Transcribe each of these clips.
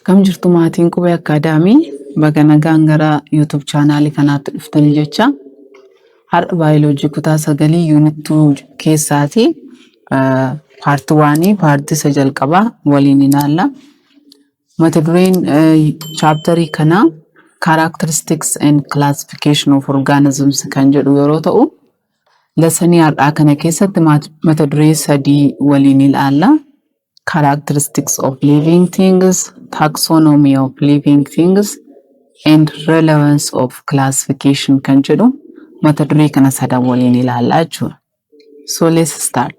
Akkam jirtu maatiin Qubee Academy? Baga nagaan gara YouTube channelii kanaatti dhuftanii jecha. Har'a baayoloojii kutaa sagalii unit 2 keessaati. Part 1, partii isa jalqabaa waliin ilaalla. Mata dureen chapterii kanaa "Characteristics and Classification of Organisms" kan jedhu yeroo ta'u, lessonii har'aa kana keessatti mata duree sadii waliin ilaalla. Characteristics of living things, taxonomy of living things, and relevance of classification kan jedhu mata duree kana sadan waliin ilaalla jechuudha. So let's start.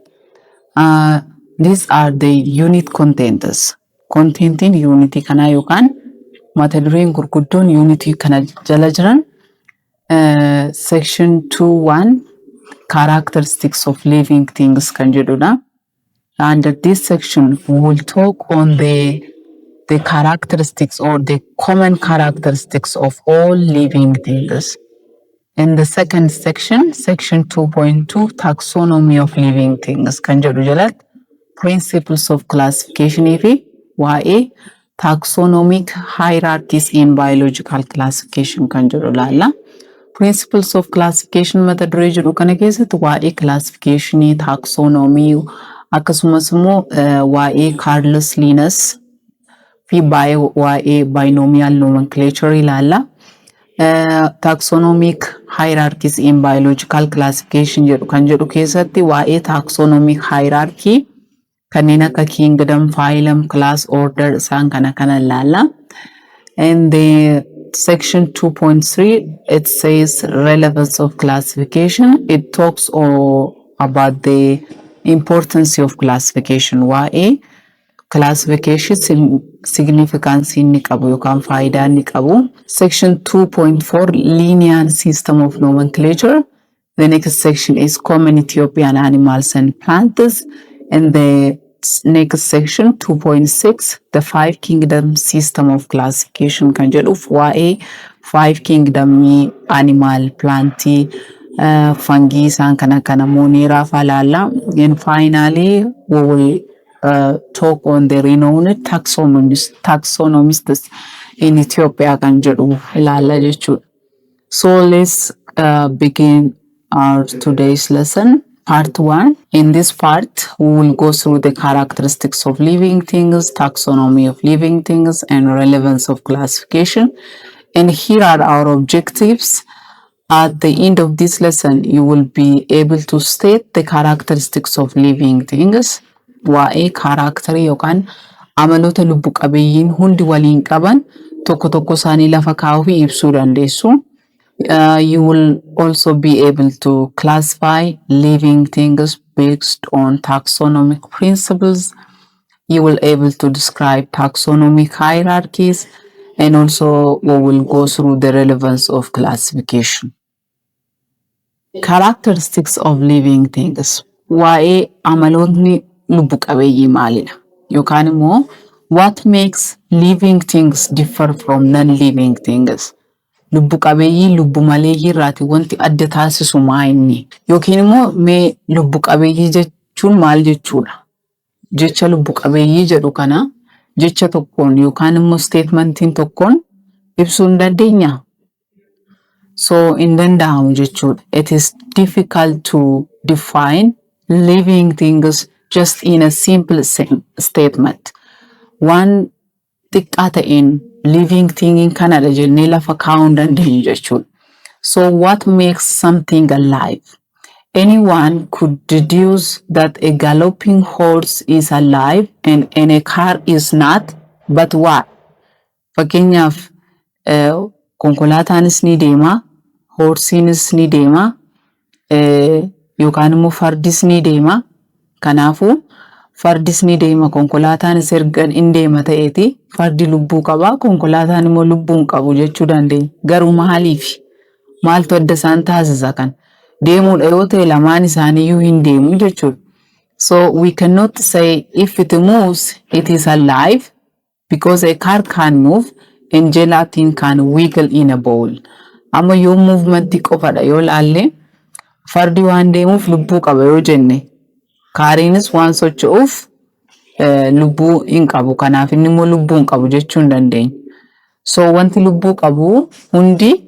These are the unit contents. Contentiin unitii kanaa yookaan mata dureen gurguddoon unitii kana jala jiran section 2.1, "Characteristics of living things" kan jedhudha. Under this section, we will talk on the characteristics or the common characteristics of all living things. In the second section, section 2.2, "Taxonomy of living things" kan jedhu jalatti principles of classification fi waa'ee taxonomic hierarchies in biological classification kan jedhu ilaalla. Principles of classification mata duree jedhu kana keessatti waa'ee classificationii, taxonomy, akkasumas immoo waa'ee Carolus Linnaeus fi waa'ee binomial nomenclature ilaalla. Taxonomic hierarchies in biological classification jedhu kan jedhu keessatti waa'ee taxonomic hierarchy kanneen akka kingdom, phylum, class, order isaan kana kana ilaalla. And the section 2.3, it says "Relevance of classification". It talks all about the importance of classification, waa'ee classification significance inni qabu yookaan faayidaa inni qabu. Section 2.4, Linnaean system of nomenclature. The next section is common Ethiopian animals and plants. And the next section, 2.6, the five kingdom system of classification kan jedhuuf waa'ee five kingdom, animal, plantii, fungi isaan kana kana monera faa laalla. And finally, we will talk on the renowned taxonomists in Ethiopia kan jedhu ilaalla jechuudha. So let's begin our today's lesson. Part 1. In this part, we will go through the characteristics of living things, taxonomy of living things, and relevance of classification. And here are our objectives. At the end of this lesson, you will be able to state the characteristics of living things. Waa'ee characterii yookaan amaloota lubbu qabeeyyiin hundi waliin qaban tokko tokko isaanii lafa kaa'uu fi ibsuu dandeessu. You will also be able to classify living things based on taxonomic principles. You will able to describe taxonomic hierarchies, and also we will go through the relevance of classification. Characteristics of living things. Waa'ee amalootni lubbu qabeeyyii maalidha? Yookaan immoo what makes living things differ from non-living things? Lubbu qabeeyyii lubbu maleeyyii irraati wanti adda taasisu maa inni? Yookiin immoo mee lubbu qabeeyyii jechuun maal jechuudha? Jecha lubbu qabeeyyii jedhu kana jecha tokkoon yookaan immoo statementiin tokkoon ibsuu hin dandeenyaa? So hin danda'amu jechuudha. It is difficult to define living things just in a simple statement. Waan xiqqaa ta'een living thing kanadha jennee lafa kaa'uu hin dandeenyu jechuudha. So what makes something alive? Anyone could deduce that a galloping horse is alive and a car is not, but why? Fakkeenyaaf, konkolaataanis ni deema, horseiinis ni deema, yookaan immoo fardis ni deema. Kanaafuu fardis ni deema, konkolaataanis erga in deema ta'eeti, fardi lubbuu qaba, konkolaataan immoo lubbuu hin qabu jechuu dandeenya. Garuu maaliif? Maaltu adda isaan taasisa kan? Deemuudha yoo ta'e lamaan isaaniiyyuu hin deemu jechuudha. So we cannot say if it moves, it is alive, because a car can move and gelatin can wiggle in a bowl. Amma yoo movementii qofadha yoo laalle, fardi waan deemuuf lubbuu qaba yoo jenne, cariinis waan socho'uuf Lubbuu hin qabu. Kanaaf inni immoo lubbuu hin qabu jechuu hin dandeenyu. So wanti lubbuu qabu hundi,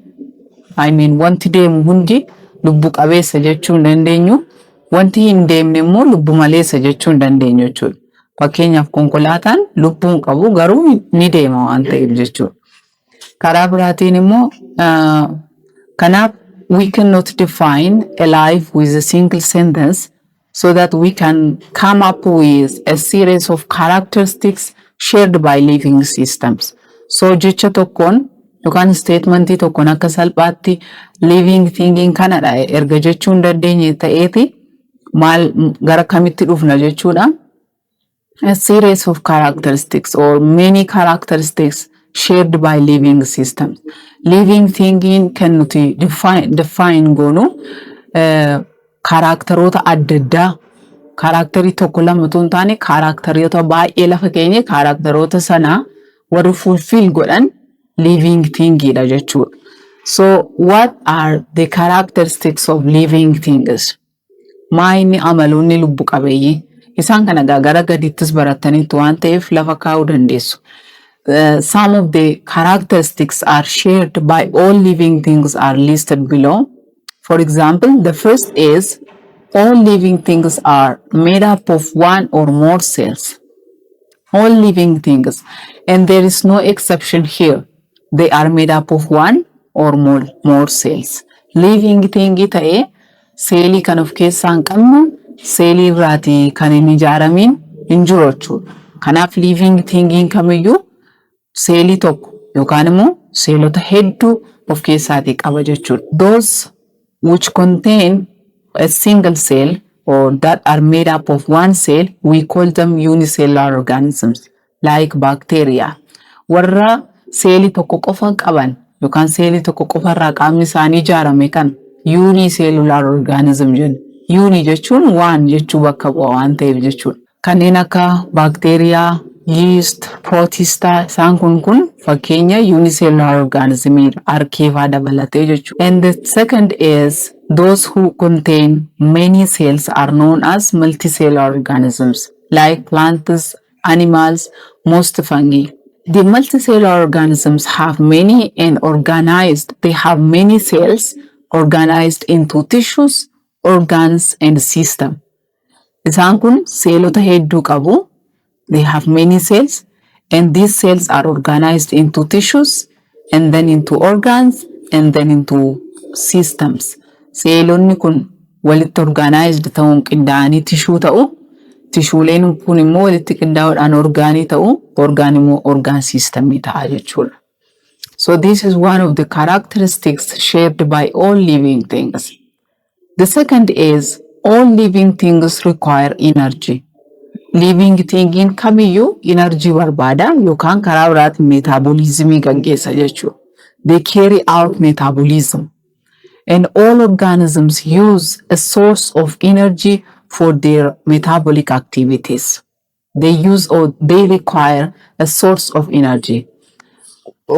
I mean, wanti deemu hundi lubbu qabeessa jechuu hin dandeenyu. Wanti hin deemne immoo lubbu maleessa jechuu hin dandeenyu jechuudha. Fakkeenyaaf, konkolaataan lubbuu hin qabu, garuu ni deema waan ta'eef jechuudha. Karaa biraatiin immoo kanaaf we cannot define a life with a single sentence, so that we can come up with a series of characteristics shared by living systems. So jecha tokkoon yookaan statementii tokkoon akka salphaatti living thing kanadha erga jechuu hin dandeenye ta'eeti, maal gara kamitti dhufna jechuudha? A series of characteristics or many characteristics shared by living systems. Living thing kan nuti define goonu characteroota adda addaa, characterii tokko lama otoo hin taane, characteroota baay'ee lafa keenye, characteroota sana warri fulfill godhan living thingidha jechuudha. So what are the characteristics of living things? Maa inni amaloonni lubbu qabeeyyii? Isaan kana gara gadiittis barattaniitu waan ta'eef lafa kaa'uu dandeessu. Some of the characteristics are shared by all living things are listed below. For example, the first is all living things are made up of one or more cells. All living things, and there is no exception here. They are made up of one or more cells. Living thing ta'ee seelii kan of keessaa hin qabne, seelii irraatii kan hin ijaaramiin hin jiru jechuudha. Kanaaf living thingiin kamiyyuu seelii tokko yookaan immoo seelota hedduu of keessaatii qaba jechuudha. Those which contain a single cell or that are made up of one cell, we call them unicellular organisms like bacteria. Warra seelii tokko qofa qaban yookaan seelii tokko qofarraa qaamni isaanii ijaarame kan unicellular organism jenna. Uni jechuun one jechuu bakka bu'a waan ta'eef jechuudha. Kanneen akka baakteeriyaa, yeast, protista, isaan kun fakkeenya unicellular organismidha. Archaea dabalatee jechuudha. And the second is those who contain many cells are known as multicellular organisms like plants, animals, most fungi. The multicellular organisms have many and organized, they have many cells organized into tissues, organs and system. Isaan kun seelota hedduu qabu. They have many cells, and these cells are organized into tissues and then into organs and then into systems. Seelonni kun walitti organized ta'uun qindaa'anii tissue ta'u. Tissueleen kun immoo walitti qindaa'uudhaan organii ta'u. Organ immoo organ systemii ta'a jechuudha. So this is one of the characteristics shared by all living things. The second is all living things require energy. Living thingiin kamiyyuu energy barbaada yookaan karaa biraatiin metabolismii gaggeessa jechuudha. They carry out metabolism. And all organisms use a source of energy for their metabolic activities. They use or they require a source of energy.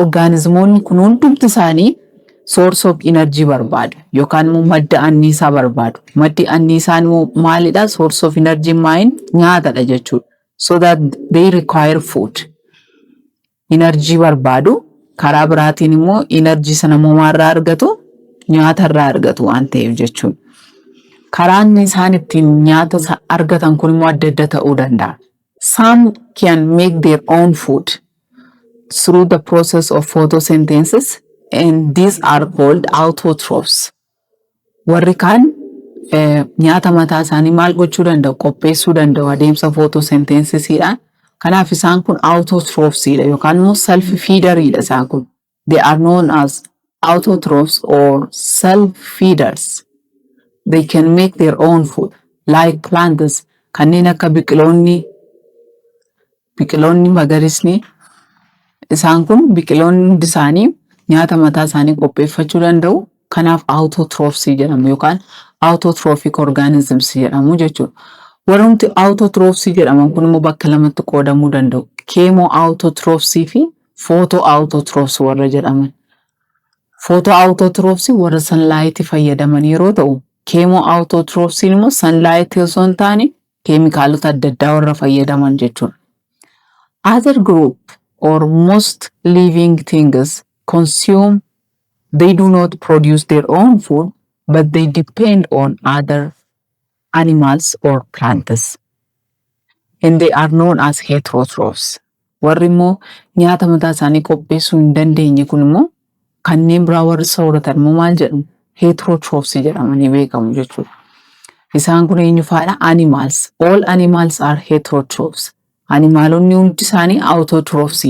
Organismoonni kun hundumti isaanii source of energy barbaadu yookaan immoo madda anniisaa barbaadu. Maddi anniisaa immoo maalidha? Source of energy maayin nyaatadha jechuudha. So that they require food. Energy barbaadu. Karaa biraatiin immoo energy sana immoo maalirraa argatu? Nyaatarraa argatu waan ta'eef jechuudha. Karaan isaan ittiin nyaata argatan kun immoo adda adda ta'uu danda'a. Some can make their own food through the process of photosynthesis, and these are called autotrophs. Warri kaan nyaata mataa isaanii maal gochuu danda'u? Qopheessuu danda'u adeemsa photosynthesisiidhaan. Kanaaf isaan kun autotrophsiidha yookaan immoo self feederiidha isaan kun. They are known as autotrophs or self feeders. They can make their own food like plants, kanneen akka biqiloonni magariisni. Isaan kun biqiloonni hundi isaanii nyaata mataa isaanii qopheeffachuu danda'u. Kanaaf autotrophs jedhamu yookaan autotrophic organisms jedhamu jechuudha. Warrumti autotrophs jedhaman kun immoo bakka lamatti qoodamuu danda'u. Chemo autotrophs fi photo autotrophs warra jedhaman. Photo autotrophs warra sunlight fayyadaman yeroo ta'u, chemo autotrophs immoo sunlight osoo hin taane Keemikaalota adda addaa warra fayyadaman jechuudha. Other group or most living things consume, they do not produce their own food, but they depend on other animals or plants. And they are known as heterotrophs. Warri immoo nyaata mataa isaanii qopheessuu hin dandeenye kun immoo, kanneen biraa warri sooratan immoo maal jedhamu? Heterotrophs jedhamanii beekamu jechuudha. Isaan kun eenyu fa'aadha? Animals. All animals are heterotrophs. Animaalonni hundi isaanii autotrophs.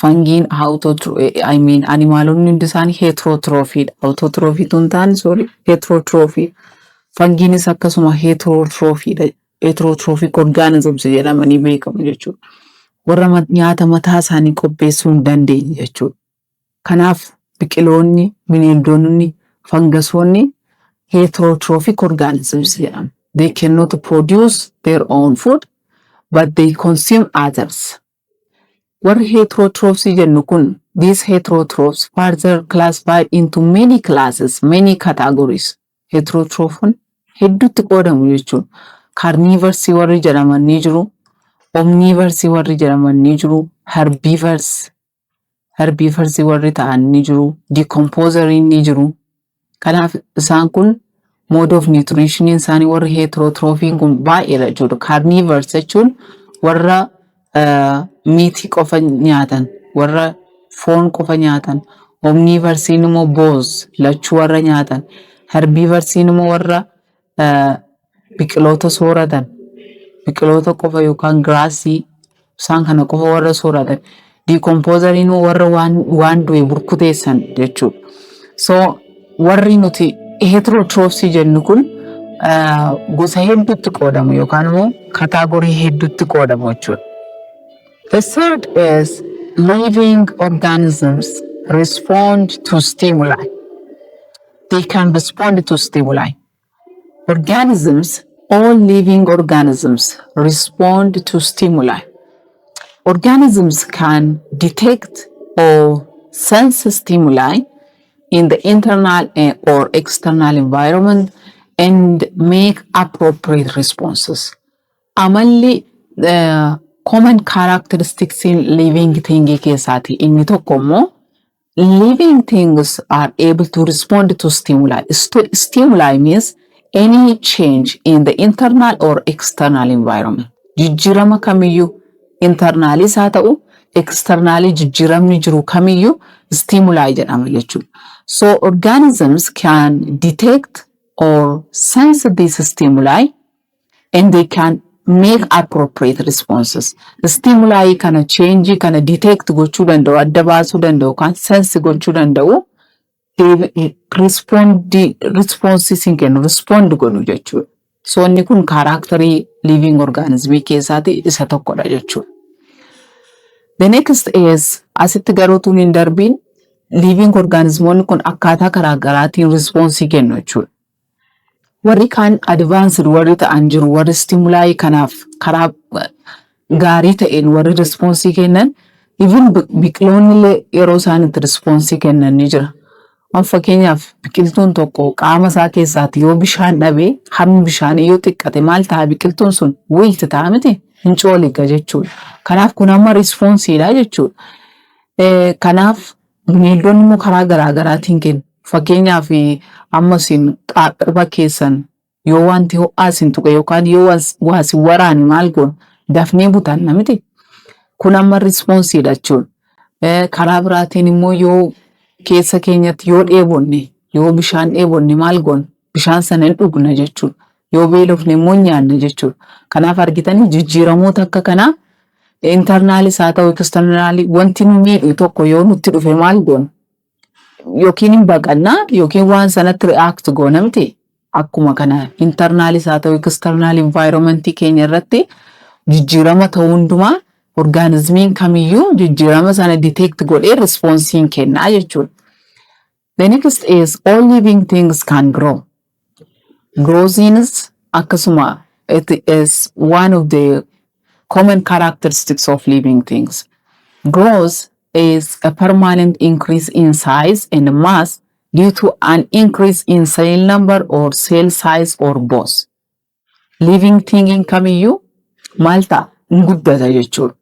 Fungiin autotro, I mean, animaalonni hundi isaanii heterotrophiidha. Autotrophiitu hin taane, sorry, heterotrophii. Fungiinis akkasuma heterotrophiidha. Heterotrophic organisms jedhamanii beekamu jechuudha. Warra nyaata mataa isaanii qopheessuu hin dandeenye jechuudha. Kanaaf biqiloonni, bineeldonni, fangasoonni heterotrophic organisms jedhamu. They cannot produce their own food, but they consume others. Warri heterotrophs jennu kun, these heterotrophs further classified into many classes, many categories. Heterotrophon hedduutti qoodamu jechuudha. Carnivores warri jedhaman ni jiru. Omnivores warri jedhaman ni jiru. Herbivores warri ta'an ni jiru. Decomposeriin ni jiru. Kanaaf isaan kun mode of nutrition isaanii warri heterotrophiin kun baay'eedha jechuudha. Carnivores jechuun warra meatii qofa nyaatan, warra foon qofa nyaatan. Omnivoresiin immoo both, lachuu warra nyaatan. Herbivoresiin immoo warra biqiloota sooratan, biqiloota qofa yookaan grassii isaan kana qofa warra sooratan. Decomposeriin immoo warra waan du'e burkuteessan jechuudha. So warri nuti heterotrophs jennu kun gosa hedduutti qoodamu yookaan immoo category hedduutti qoodamu jechuudha. The third is living organisms respond to stimuli. They can respond to stimuli. Organisms, all living organisms respond to stimuli. Organisms can detect or sense stimuli in the internal or external environment and make appropriate responses. Amalli common characteristics in living thing keessaati inni tokko immoo living things are able to respond to stimuli. Stimuli means any change in the internal or external environment. Jijjiirama kamiyyuu internalis haa ta'u externally, jijjiiramni jiru kamiyyuu stimuli jedhama jechuudha. So organisms can detect or sense these stimuli and they can make appropriate responses. Stimuli kana, change kana detect gochuu danda'u, adda baasuu danda'u yookaan sense gochuu danda'u, responses hin kennu, respond godhu jechuudha. So inni kun characterii living organismii keessaati isa tokkodha jechuudha. The next is, asitti garuu tun hin darbiin, living organismoonni kun akkaataa garaa garaatiin responsii kennu jechuudha. Warri kaan advanced warri ta'an jiru, warri stimuli kanaaf karaa gaarii ta'een warri responsii kennan, even biqiloonni illee yeroo isaan itti responsii kennan ni jira. Amma fakkeenyaaf biqiltuun tokko qaama isaa keessaatti yoo bishaan dhabee, hammi bishaanii yoo xiqqate maal ta'a? Biqiltuun sun wilt ta'a miti, hin cooliga jechuudha. Kanaaf kun amma responsiidha jechuudha. Kanaaf bineeldonni immoo karaa garaa garaatiin kennu. Fakkeenyaaf amma isin qaaqirba keessan yoo wanti ho'aa isin tuqe yookaan yoo waa isin waraane maal goona? Dafnee butanna miti. Kun amma responsiidha jechuudha. Karaa biraatiin immoo yoo keessa keenyatti yoo dheebonne, yoo bishaan dheebonne maal goona? Bishaan sana hin dhugna jechuudha. Yoo beelofne immoo hin nyaanna jechuudha. Kanaaf argitanii, jijjiiramoota akka kanaa internalis haa ta'u externalii, wanti nu miidhu tokko yoo nutti dhufe maal goona? Yookiin hin baqannaa yookiin waan sanatti react goona miti. Akkuma kana internalis haa ta'u external environmentii keenya irratti jijjiirama ta'uu hundumaa organismiin kamiyyuu jijjiirama sana detect godhee responsiin kennaa jechuudha. The next is all living things can grow. Growth akkasuma it is one of the common characteristics of living things. Growth is a permanent increase in size and mass due to an increase in cell number or cell size or both. Living thingiin kamiyyuu maal ta'a? Hin guddata jechuudha.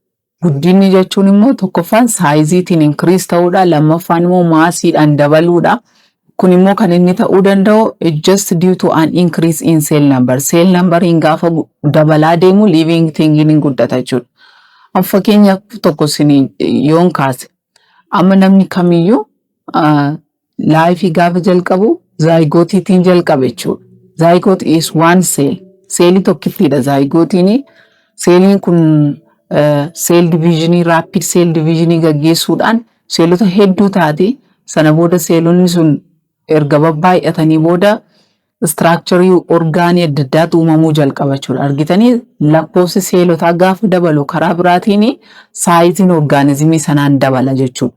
Guddinni jechuun immoo tokkoffaan sizeiitiin increase ta'uudha, lammaffaan immoo massiidhaan dabaluudha. Kun immoo kan inni ta'uu danda'u just due to an increase in cell number. Cell numberiin gaafa dabalaa deemu living thingiin hin guddata jechuudha. Amma fakkeenya tokko isin yoon kaase, amma namni kamiyyuu lifeii gaafa jalqabu zygoteiitiin jalqabe jechuudha. Zygote is one cell. Seelii tokkittiidha zygoteiin. Seeliin kun cell divisionii, rapid cell divisionii gaggeessuudhaan seelota hedduu taati. Sana booda seelonni sun erga babbaay'atanii booda structureii organii adda addaatu uumamuu jalqaba jechuudha. Argitanii, lakkoofsi seelotaa gaafa dabalu karaa biraatiin sizeiin organismii sanaan dabala jechuudha.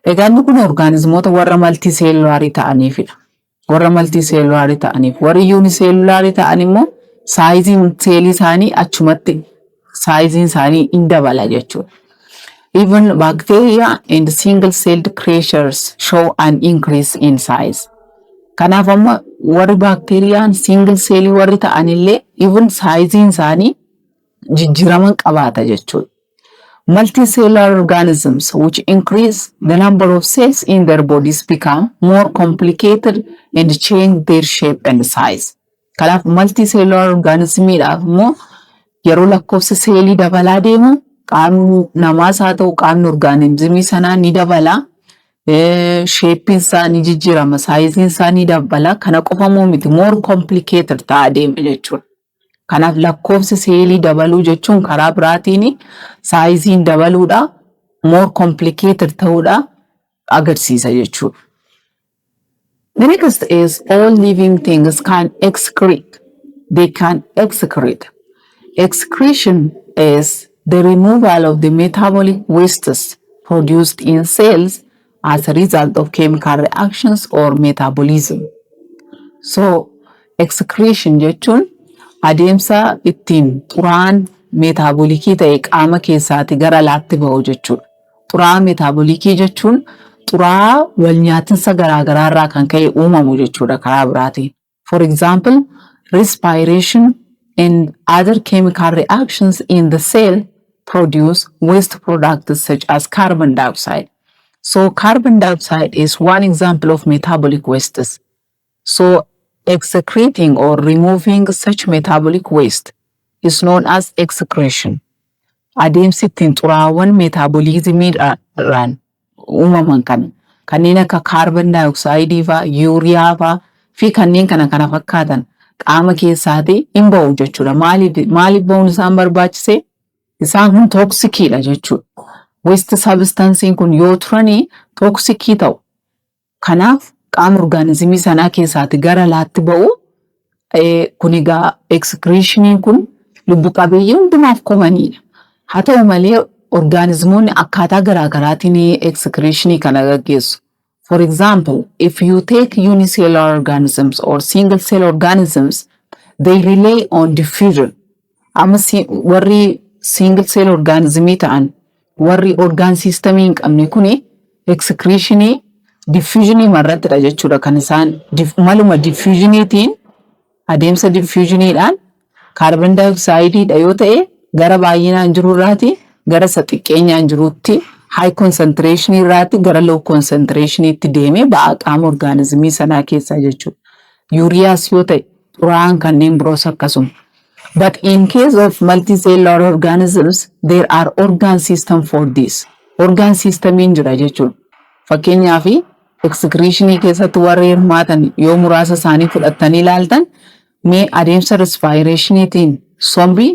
Egaa inni kun organismoota warra multicellularii ta'aniifidha. Warra multicellularii ta'aniif. Warri unicellularii ta'an immoo sizeiin seelii isaanii achumatti sizeiin isaanii in dabala jechuudha. Even bacteria and single-celled creatures show an increase in size. Kanaaf amma warri baakteeriyaan single cellii warri ta'anillee even sizeiin isaanii jijjiirama qabaata jechuudha. Multicellular organisms which increase the number of cells in their bodies become more complicated and change their shape and size. Kanaaf multicellular organismiidhaaf immoo yeroo lakkoofsa seelii dabalaa deemu qaamni namaas haa ta'u qaamni organismii sanaa ni dabala. Shapeiin isaa ni jijjiirama, sizeiin isaa ni dabala. Kana qofa moo miti, more complicated ta'aa deema jechuudha. Kanaaf lakkoofsi seelii dabaluu jechuun karaa biraatiin sizeiin dabaluudha, more complicated ta'uudha agarsiisa jechuudha. The next is all living things can excrete. They can excrete. Excretion is the removal of the metabolic wastes produced in cells as a result of chemical reactions or metabolism. So, excretion jechuun adeemsa ittiin xuraa'aan metabolicii ta'e qaama keessaati gara alaatti ba'u jechuudha. Xuraa'aa metabolicii jechuun xuraa'aa wal nyaatinsa garaagaraa irraa kan ka'e uumamu jechuudha karaa biraatiin. For example, respiration and other chemical reactions in the cell produce waste products such as carbon dioxide. So carbon dioxide is one example of metabolic wastes. So excreting or removing such metabolic waste is known as excretion. Adeemsi ittiin xuraawwan metabolismiidhaan uumaman kana kanneen akka carbon dioxide faa, urea faa fi kanneen kana kana fakkaatan qaama keessaatii hin ba'u jechuudha. Maaliif ba'uun isaan barbaachise? Isaan kun toxiciidha jechuudha. Waste substanceiin kun yoo turanii toxicii ta'u. Kanaaf qaama organismii sanaa keessaati gara alaatti ba'u. Kun egaa excretioniin kun lubbu qabeeyyii hundumaaf commoniidha. Haa ta'u malee organismoonni akkaataa garaagaraatiin excretionii kana gaggeessu. For example, if you take unicellular organisms or single cell organisms, they rely on diffusion. Amma warri single cell organismii ta'an, warri organ systemii hin qabne kuni excretionii diffusionii irrattidha jechuudha kan isaan maluma diffusioniitiin, adeemsa diffusioniidhaan carbon dioxideidha yoo ta'e gara baay'inaan jiru irraati gara isa xiqqeenyaan jirutti, high concentration irraati gara low concentrationitti deemee ba'aa qaama organismii sanaa keessaa jechuudha. Ureas yoo ta'e, xuraa'aan kanneen biroos akkasuma. But in case of multicellular organisms, there are organ system for this. Organ systemiin jira jechuudha. Fakkeenyaaf excretionii keessatti warri hirmaatan yoo muraasa isaanii fudhattanii ilaaltan, mee adeemsa respirationiitiin sombi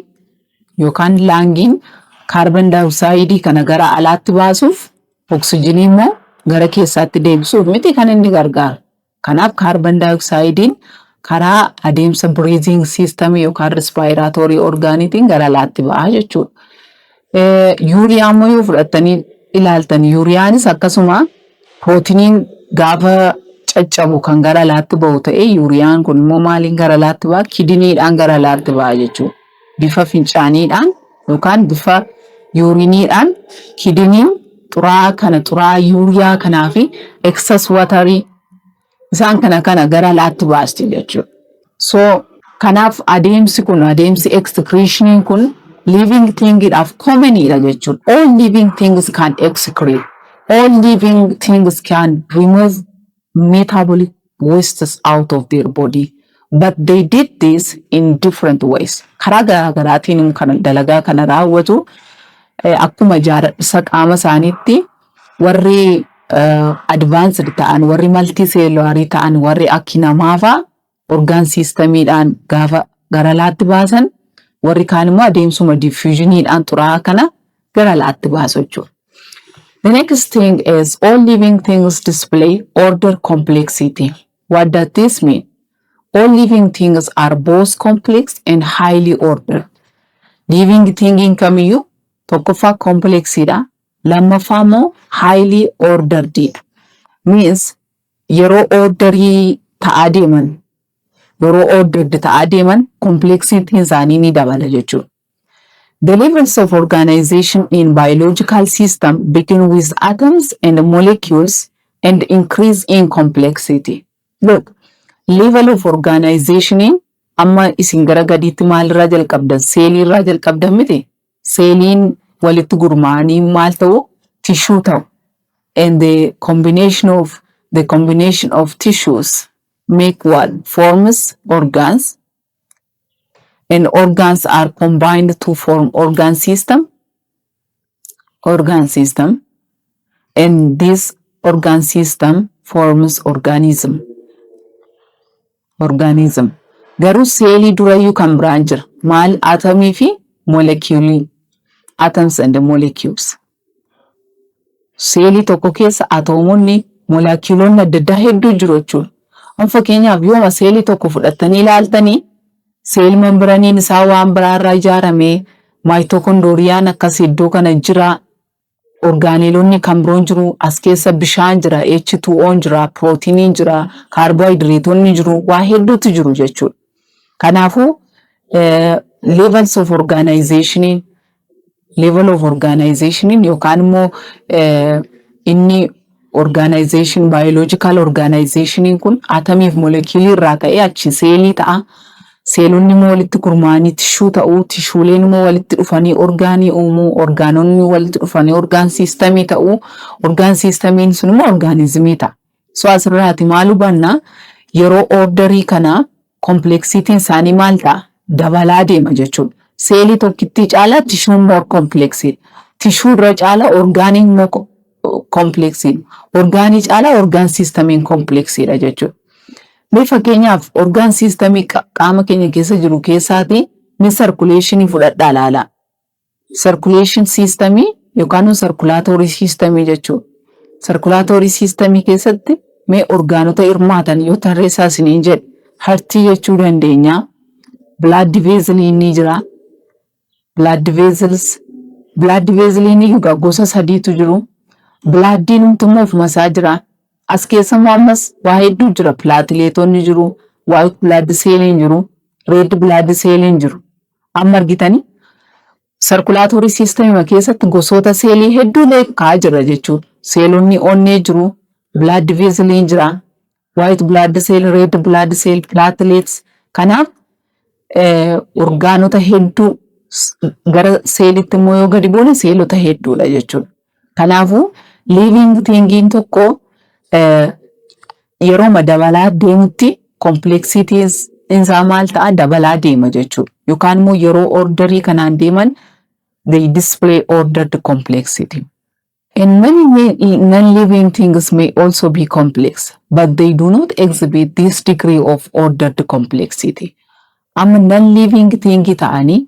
yookaan lungiin carbon dioxideii kana gara alaatti baasuuf, oksijiinii immoo gara keessaatti deebisuuf miti kan inni gargaaru? Kanaaf carbon dioxideiin karaa adeemsa breathing system yookaan respiratory organiitiin gara alaatti ba'a jechuudha. Urea immoo yoo fudhattanii ilaaltan, ureanis akkasuma proteiniin gaafa caccabu kan gara alaatti ba'u ta'e, ureaan kun immoo maaliin gara alaatti ba'a? Kidneydhaan gara alaatti ba'a jechuudha. Bifa fincaaniidhaan yookaan bifa urineiidhaan kidneyn xuraa'aa kana, xuraa'aa urea kanaa fi excess waterii isaan kana kana gara alaatti baasti jechuudha. So Kanaaf adeemsi kun, adeemsi excretioniin kun living thingidhaaf commonidha jechuudha. All living things can excrete. All living things can remove metabolic wastes out of their body. But they did this in different ways. Karaa garaa garaatiin kana dalagaa kana raawwatu. Akkuma ijaarsa qaama isaaniitti warri advanced ta'an, warri multicellularii ta'an, warri akki namaa fa'aa organ systemiidhaan gaafa gara alaatti baasan, warri kaan immoo adeemsuma diffusioniidhaan xuraa'aa kana gara alaatti baasu jechuudha. The next thing is all living things display order complexity. What does this mean? All living things are both complex and highly ordered. Living thing kamiyyuu tokkoffaa complexiidha. Lammaffaa immoo highly orderedidha. Means yeroo orderii ta'aa deeman, yeroo ordered ta'aa deeman, complexity isaanii ni dabala jechuudha. The levels of organization in biological system begin with atoms and molecules and increase in complexity. Look, level of organization amma isin gara gadiitti maalirraa jalqabdan? Seeliirraa jalqabdan miti? Seeliin walitti gurmaa'anii maal ta'u? Tissue ta'u. And the combination of tissues make what? Forms organs. And organs are combined to form organ system. Organ system. And this organ system forms organism. Organism. Garuu seelii durayyuu kan biraan jira. Maal? Atomii fi molecuulii. Atoms and molecules. Seelii tokko keessa atoomonni, molecuulonni adda addaa hedduu jiru jechuudha. Amma fakkeenyaaf yooma seelii tokko fudhattanii ilaaltanii, cell membraneiin isaa waan biraarraa ijaarame, mitochondriaan akkas iddoo kana jira, organelleonni kan biroon jiru, as keessa bishaan jira, H2O jira, pirootiiniin jira, kaarboohayidireetonni jiru, waa hedduutu jiru jechuudha. Kanaafuu levels of organization, level of organization yookaan immoo inni organization, biological organization kun atomiif molecuulii irraa ka'ee achi seelii ta'a. Seelonni immoo walitti gurmaa'anii tissue ta'uu, tissueleen immoo walitti dhufanii organii uumuu, organonni walitti dhufanii organ systemii ta'uu, organ systemiin sun immoo organismii ta'a. So asirraati maal hubanna? Yeroo orderii kana complexityn isaanii maal ta'a? Dabalaa deema jechuudha. Seelii tokkittii caalaa tissueun more complexidha. Tissue irra caalaa organiin immoo complexiidha. Organii caalaa organ systemiin complexiidha jechuudha. Mee fakkeenyaaf organ systemii qaama keenya keessa jiru keessaati mee circulationii fudhadhaa ilaalaa. Circulation systemii yookaan circulatory systemii jechuudha. Circulatory systemii keessatti mee organota hirmaatan yoo tarreessaa isiniin jedhe, heartii jechuu dandeenya. Blood vesseliin ni jira. Blood vessels. Blood vesseliin egaa gosa sadiitu jiru. Bloodiin immoo ofuma isaa jira. As keessa immoo ammas waa hedduu jira. Plateletonni jiru. White blood celliin jiru. Red blood celliin jiru. Amma argitanii circulatory systemii keessatti gosoota seelii hedduu kaa'aa jira jechuudha. Seelonni onnee jiru. Blood vesseliin jira. White blood cell, red blood cell, platelets. Kanaaf organota hedduu, gara seelitti immoo yoo gadi buune seelota hedduudha jechuudha. Kanaafuu living thingiin tokko yeroo dabalaa deemutti complexityn isaa maal ta'a? Dabalaa deema jechuudha. Yookaan immoo yeroo orderii kanaan deeman, they display ordered complexity. And many non-living things may also be complex, but they do not exhibit this degree of ordered complexity. Amma non-living thing ta'anii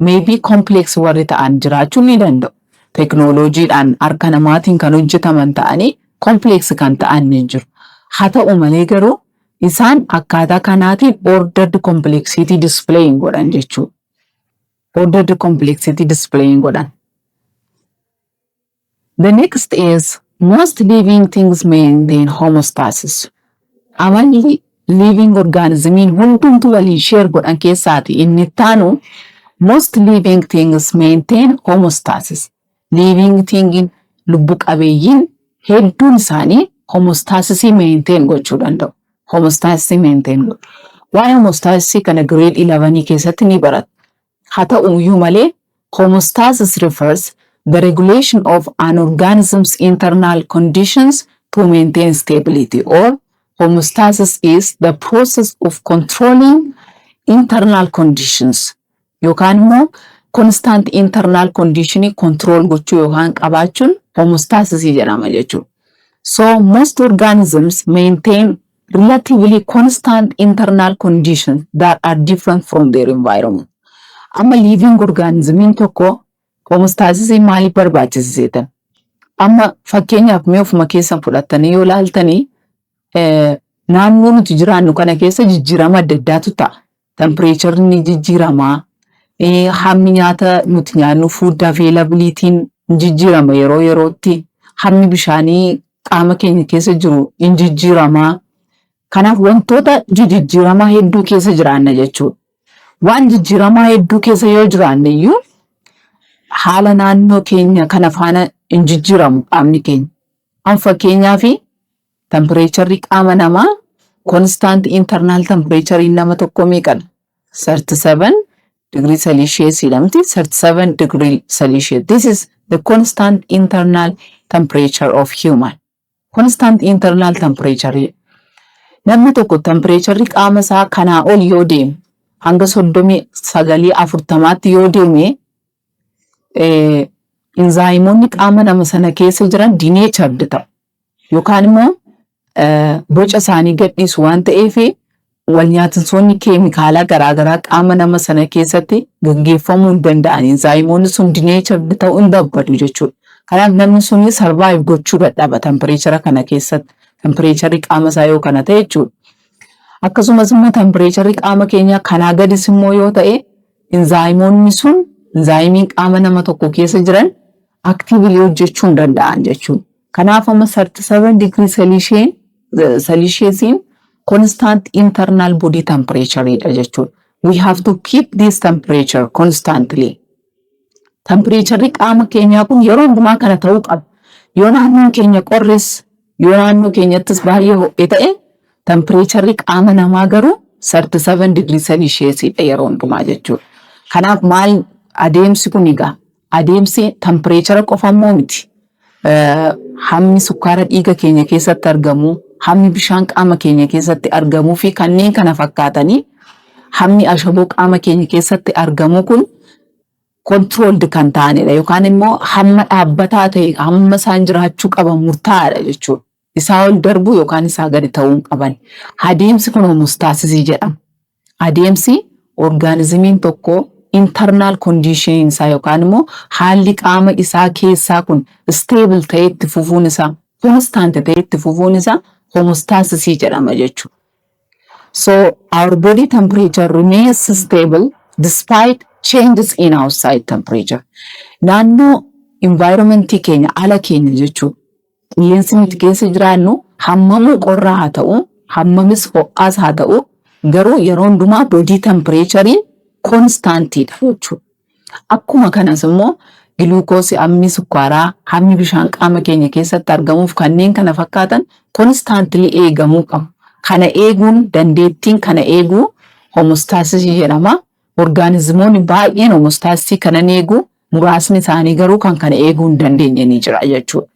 maybe complex warri ta'an jiraachuu ni danda'u. Teknooloojiidhaan harka namaatiin kan hojjetaman ta'anii complex kan ta'an ni jiru. Haa ta'u malee garuu isaan akkaataa kanaatiin ordered complexity display hin godhan jechuudha. Ordered complexity display hin godhan. The next is most living things maintain homeostasis. Amalli living organismiin hundumtu waliin share godhan keessaati inni ittaanu most living things maintain homeostasis. Living thing, lubbu qabeeyyiin hedduun isaanii homeostasisii maintain gochuu danda'u. Homeostasisii maintain godhu. Waa'ee homeostasisii kana grade 11 keessatti ni barata. Haa ta'u iyyuu malee, homeostasis refers the regulation of an organism's internal conditions to maintain stability, or homeostasis is the process of controlling internal conditions yookaan immoo constant internal condition control gochuu yookaan qabaachuun homeostasis jedhama jechuudha. So most organisms maintain relatively constant internal conditions that are different from their environment. Amma living organismiin tokko homeostasisii maaliif barbaachisa? Amma fakkeenyaaf mee ofuma keessan fudhattanii yoo ilaaltanii, naannoo nuti jiraannu kana keessa jijjiirama adda addaatu ta'a. Temperatureri ni jijjiirama. Hammi nyaata nuti nyaannu, food availabilityn, jijjiirama yeroo yerootti. Hammi bishaanii qaama keenya keessa jiru in jijjiirama. Kanaaf wantoota jijjiiramaa hedduu keessa jiraanna jechuudha. Waan jijjiiramaa hedduu keessa yoo jiraanne iyyuu, haala naannoo keenya kana faana hin jijjiiramu qaamni keenya. An fakkeenyaaf temperatureri qaama namaa, constant internal temperature nama tokko meeqadha? 37 degree Celsius jedhamti. 37 degree Celsius. This is the constant internal temperature of human. Constant internal temperature. Namni tokko temperatureri qaama isaa kanaa ol yoo deeme, hanga 39 40tti yoo deeme, enzymeoonni qaama nama sana keessa jiran denatured ta'u. Yookaan immoo boca isaanii gadhiisu waan ta'eef, wal nyaatinsoonni keemikaalaa garaagaraa qaama nama sana keessatti gaggeeffamuu hin danda'an. Enzymeoonni sun denatured ta'uu hin babbadu jechuudha. Kanaaf namni suni survive gochuu dadhaba temperature kana keessatti. Temperatureri qaama isaa yoo kana ta'e jechuudha. Akkasumas immoo temperatureri qaama keenyaa kanaa gadis immoo yoo ta'e, enzymeoonni sun, enzymeiin qaama nama tokko keessa jiran actively hojjechuu hin danda'an jechuudha. Kanaaf amma 37 degree Celsiusiin constant internal body temperature dha jechuudha. We have to keep this temperature constantly. Temperatureri qaama keenyaa kun yeroo hundumaa kana ta'uu qaba. Yoo naannoon keenya qorres, yoo naannoo keenyattis baay'ee ho'e ta'e, temperatureri qaama namaa garuu 37 degree Celsius dha yeroo hundumaa jechuudha. Kanaaf maal adeemsi kun egaa? Adeemsi temperature qofa immoo miti. Hammi sukkaara dhiiga keenya keessatti argamu, hammi bishaan qaama keenya keessatti argamuu fi kanneen kana fakkaatanii, hammi ashaboo qaama keenya keessatti argamu kun controlled kan ta'anidha yookaan immoo hamma dhaabbataa ta'e, hamma isaan jiraachuu qaban murtaa'aadha jechuudha. Isaa ol darbuu yookaan isaa gadi ta'uu hin qaban. Adeemsi kun homeostasisii jedhama. Adeemsi organismiin tokko internal condition isaa yookaan immoo haalli qaama isaa keessaa kun stable ta'ee itti fufuun isaa, constant ta'ee itti fufuun isaa homeostasisii jedhama jechuudha. So our body temperature remains stable despite changes in outside temperature. Naannoo environmentii keenya, ala keenya jechuudha. Qilleensi nuti keessa jiraannu hammamuu qorraa haa ta'u, hammamis ho'aas haa ta'u, garuu yeroo hundumaa body temperatureiin constantiidha jechuudha. Akkuma kanas immoo giluukoosii, hammi sukkaaraa, hammi bishaan qaama keenya keessatti argamuuf kanneen kana fakkaatan constantly eegamuu qabu. Kana eeguun, dandeettiin kana eeguu homeostasisii jedhama. Organismoonni baay'een homeostasisii kana ni eegu, muraasni isaanii garuu kan kana eeguu hin dandeenye ni jira jechuudha.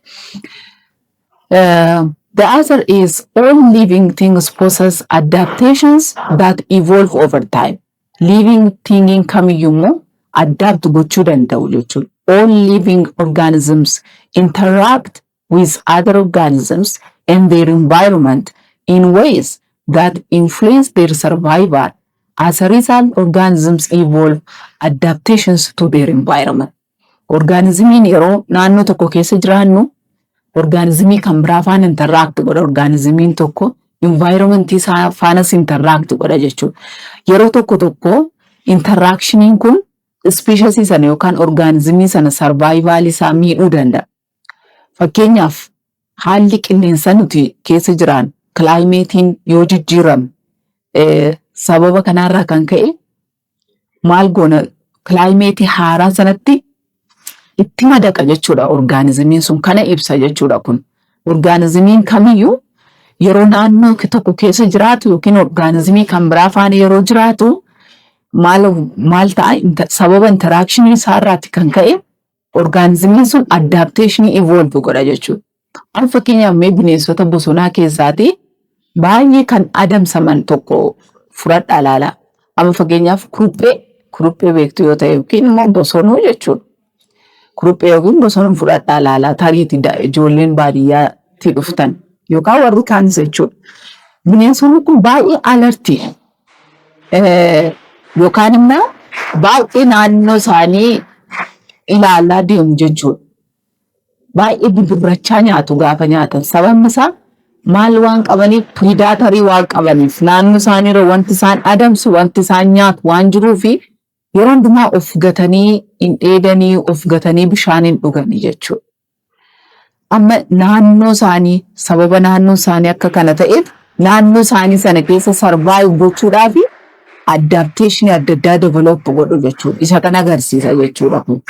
The other is all living things possess adaptations that evolve over time. Living thing kamiyyuu immoo adapt gochuu danda'u jechuudha. All living organisms interact with other organisms and their environment in ways that influence their survival. As a result, organisms evolve adaptations to their environment. Organismiin yeroo naannoo tokko keessa jiraannu organismii kan biraa faana interact godha. Organismiin tokko environmentii isaa faanas interact godha jechuudha. Yeroo tokko tokko interactioniin kun species sana yookaan organismii sana survival isaa miidhuu danda'a. Fakkeenyaaf haalli qilleensa nuti keessa jiraan, climateiin yoo jijjiirame, sababa kanaarraa kan ka'e maal goona? Climateii haaraa sanatti itti madaqa jechuudha organismiin sun, kana ibsa jechuudha kun. Organismiin kamiyyuu Yeroo naannoo tokko keessa jiraatu yookiin orgaanizimii kan biraa faana yeroo jiraatu maal maal ta'a? Sababa interactionii isaarraati kan ka'e orgaanizimiin sun adaptationii evolve godha jechuudha. Amma fakkeenyaaf mee bineensota bosonaa keessaati baay'ee kan adamsaman tokko fudhadhaa ilaalaa. Amma fakkeenyaaf kuruphee beektu yoo ta'e yookiin immoo bosonuu jechuudha. Kuruphee yookiin bosonuu fudhadhaa ilaalaa, tariitii ijoolleen baadiyyaatti dhuftan yookaan warri kaanis jechuudha. Bineensonni kun baay'ee alertii yookaan immoo baay'ee naannoo isaanii ilaalaa deemu jechuudha. Baay'ee bibirrachaa nyaatu gaafa nyaatan. Sababni isaa maal waan qabaniif? Predatorii waan qabaniif, naannoo isaaniirra wanti isaan adamsu, wanti isaan nyaatu waan jiruufi yeroo hundumaa of gatanii hin dheedanii, of gatanii bishaan hin dhuganii jechuudha. Amma naannoo isaanii, sababa naannoo isaanii akka kana ta'eef, naannoo isaanii sana keessa survive gochuudhaaf adaptationii adda addaa develop godhu jechuudha. Isa kana agarsiisa jechuudha kun.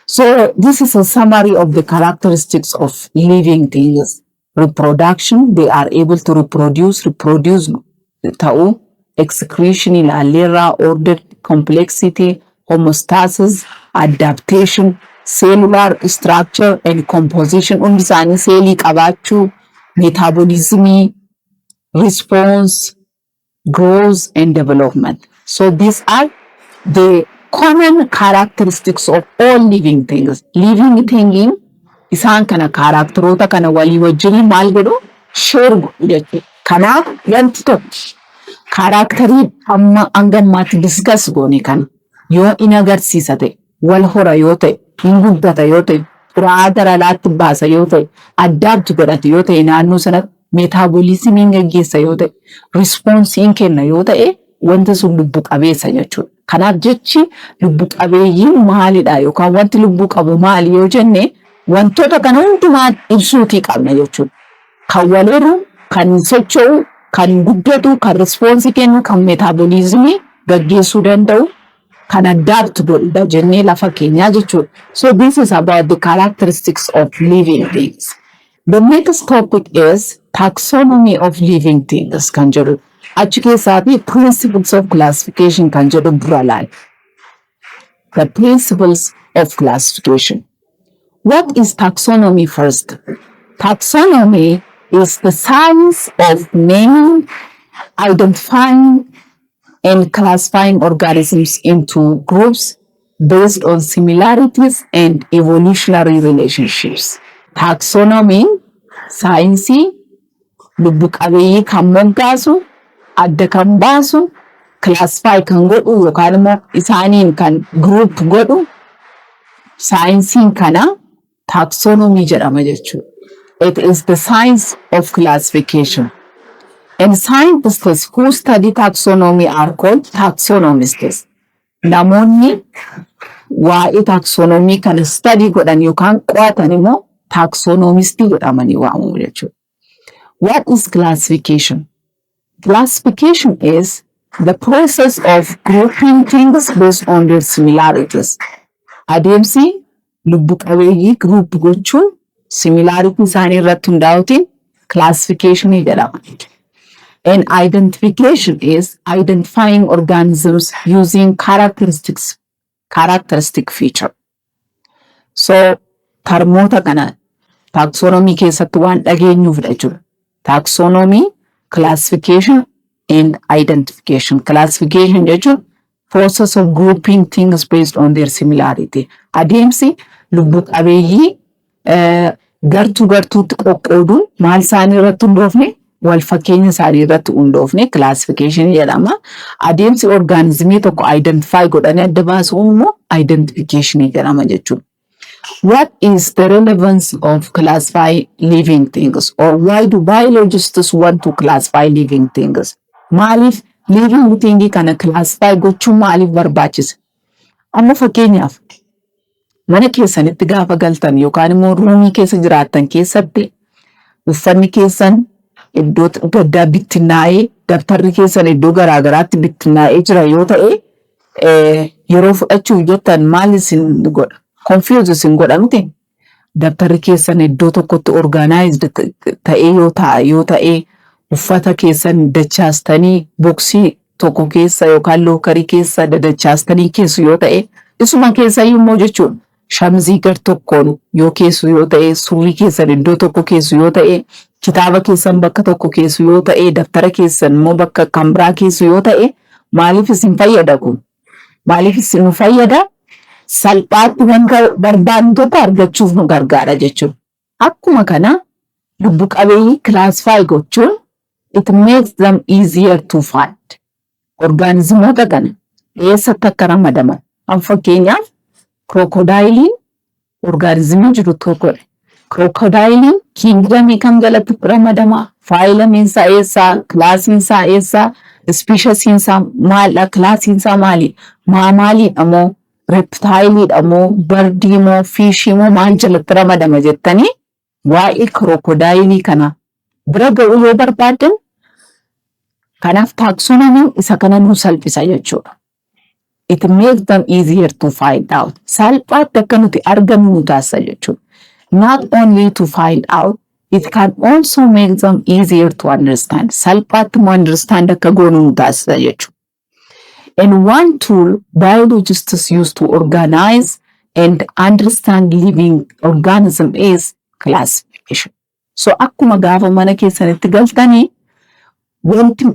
So this is a summary of the characteristics of living things. Reproduction, they are able to reproduce, reproduce ta'uu, excretion ilaalleerraa, order, complexity, homeostasis, adaptation, cellular structure and composition, hundi isaanii seelii qabaachuu, metabolismii, response, growth and development. So these are the common characteristics of all living things. Living thing isaan kana characteroota kana walii wajjin maal godhu? Share godhu jechuudha. Kanaaf wanti tokko characterii amma hanga ammaatti discuss goone kana yoo in agarsiisa ta'e, wal hora yoo ta'e, hin guddata yoo ta'e, xuraa'aa gara alaatti baasa yoo ta'e, adapt godhate yoo ta'e, naannoo sanatti metabolismiin gaggeessa yoo ta'e, responseiin kenna yoo ta'e, wanti sun lubbu qabeessa jechuudha. Kanaaf jechi lubbu qabeeyyiin maalidha yookaan wanti lubbuu qabu maali yoo jenne, wantoota kana hundumaa ibsuutii qabna jechuudha. Kan wal horu, kan socho'u, kan guddatu, kan responseii kennu, kan metabolismii gaggeessuu danda'u, kan adapt godhudha jennee lafa keenyaa jechuudha. So this is about the characteristics of living things. The next topic is taxonomy of living things kan jedhu. Achi keessaati principles of classification kan jedhu dura laala. The principles of classification. What is taxonomy first? Taxonomy is the science of naming, identifying, and classifying organisms into groups based on similarities and evolutionary relationships. Taxonomy saayinsii lubbu qabeeyyii kan moggaasu, adda kan baasu, classify kan godhu yookaan immoo isaaniin kan group godhu, saayinsiin kana taxonomy jedhama jechuudha. It is the science of classification. And scientists who study taxonomy are called taxonomists. Namoonni waa'ee taxonomy kana study godhan yookaan qo'atan immoo taxonomistii jedhamanii waamamu jechuudha. What is classification? Classification is the process of grouping things based on their similarities. Adeemsi lubbu qabeeyyii group gochuun similarity isaanii irratti hundaa'uutiin classification jedhama. And identification is identifying organisms using characteristic feature. So termoota kana taxonomy keessatti waan dhageenyuufidha jechuudha. Taxonomy, classification and identification. Classification jechuun process of grouping things based on their similarity. Adeemsi lubbu qabeeyyii gartuu gartuutti qoqqooduun maal isaanii irratti hundoofne? Wal fakkeenya isaanii irratti hundoofne classification jedhama. Adeemsi organismii tokko identify godhanii adda baasuu immoo identification jedhama jechuudha. What is the relevance of classify living things, or why do biologists want to classify living things? Maaliif living thing kana classify gochuun maaliif barbaachisa? Amma fakkeenyaaf mana keessanitti gaafa galtan yookaan immoo roomii keessa jiraattan keessatti uffanni keessan iddoo gaddaa bittinnaa'ee, dabtarri keessan iddoo garaagaraatti bittinnaa'ee jira yoo ta'e, yeroo fudhachuuf jettan maal isin godha? Confuse isin godha miti? Dabtarri keessan iddoo tokkotti organized ta'ee yoo ta'a yoo ta'e, uffata keessan dachaastanii boxii tokko keessa yookaan lockerii keessa dadachaastanii keessu yoo ta'e, isuma keessa immoo jechuudha. Shamizii gar tokkoon yoo keessu yoo ta'e, surrii keessan iddoo tokko keessu yoo ta'e, kitaaba keessan bakka tokko keessu yoo ta'e, daftara keessan immoo bakka kan biraa keessu yoo ta'e, maaliif isin fayyada kun? Maaliif isin nu fayyada? Salphaatti wanta barbaannu tokko argachuuf nu gargaara jechuudha. Akkuma kana lubbu qabeeyyii classify gochuun it makes them easier to find. Orgaanizimoota kana eessatti akka ramadaman. An fakkeenyaaf crocodileiin orgaanizimii jiru tokkodha. Crocodileiin kingdomii kam jalatti ramadamaa? Phylumiin isaa eessaa? Classiin isaa eessaa? Speciesiin isaa maalidha? Classiin isaa maali? Mammaliidha moo? Reptileiidha moo? Birdii moo? Fishii moo? Maal jalatti ramadama jettanii waa'ee crocodileii kana bira ga'uu yoo barbaaddan, kanaaf taxonomyiin isa kana nu salphisa jechuudha. It makes them easier to find out. Salphaatti akka nuti argannu nu taasisa jechuudha. Not only to find out, it can also make them easier to understand. Salphaatti immoo understand akka goonu nu taasisa jechuudha. And one tool biologists use to organize and understand living organism is classification. So akkuma gaafa mana keessanitti galtanii wanti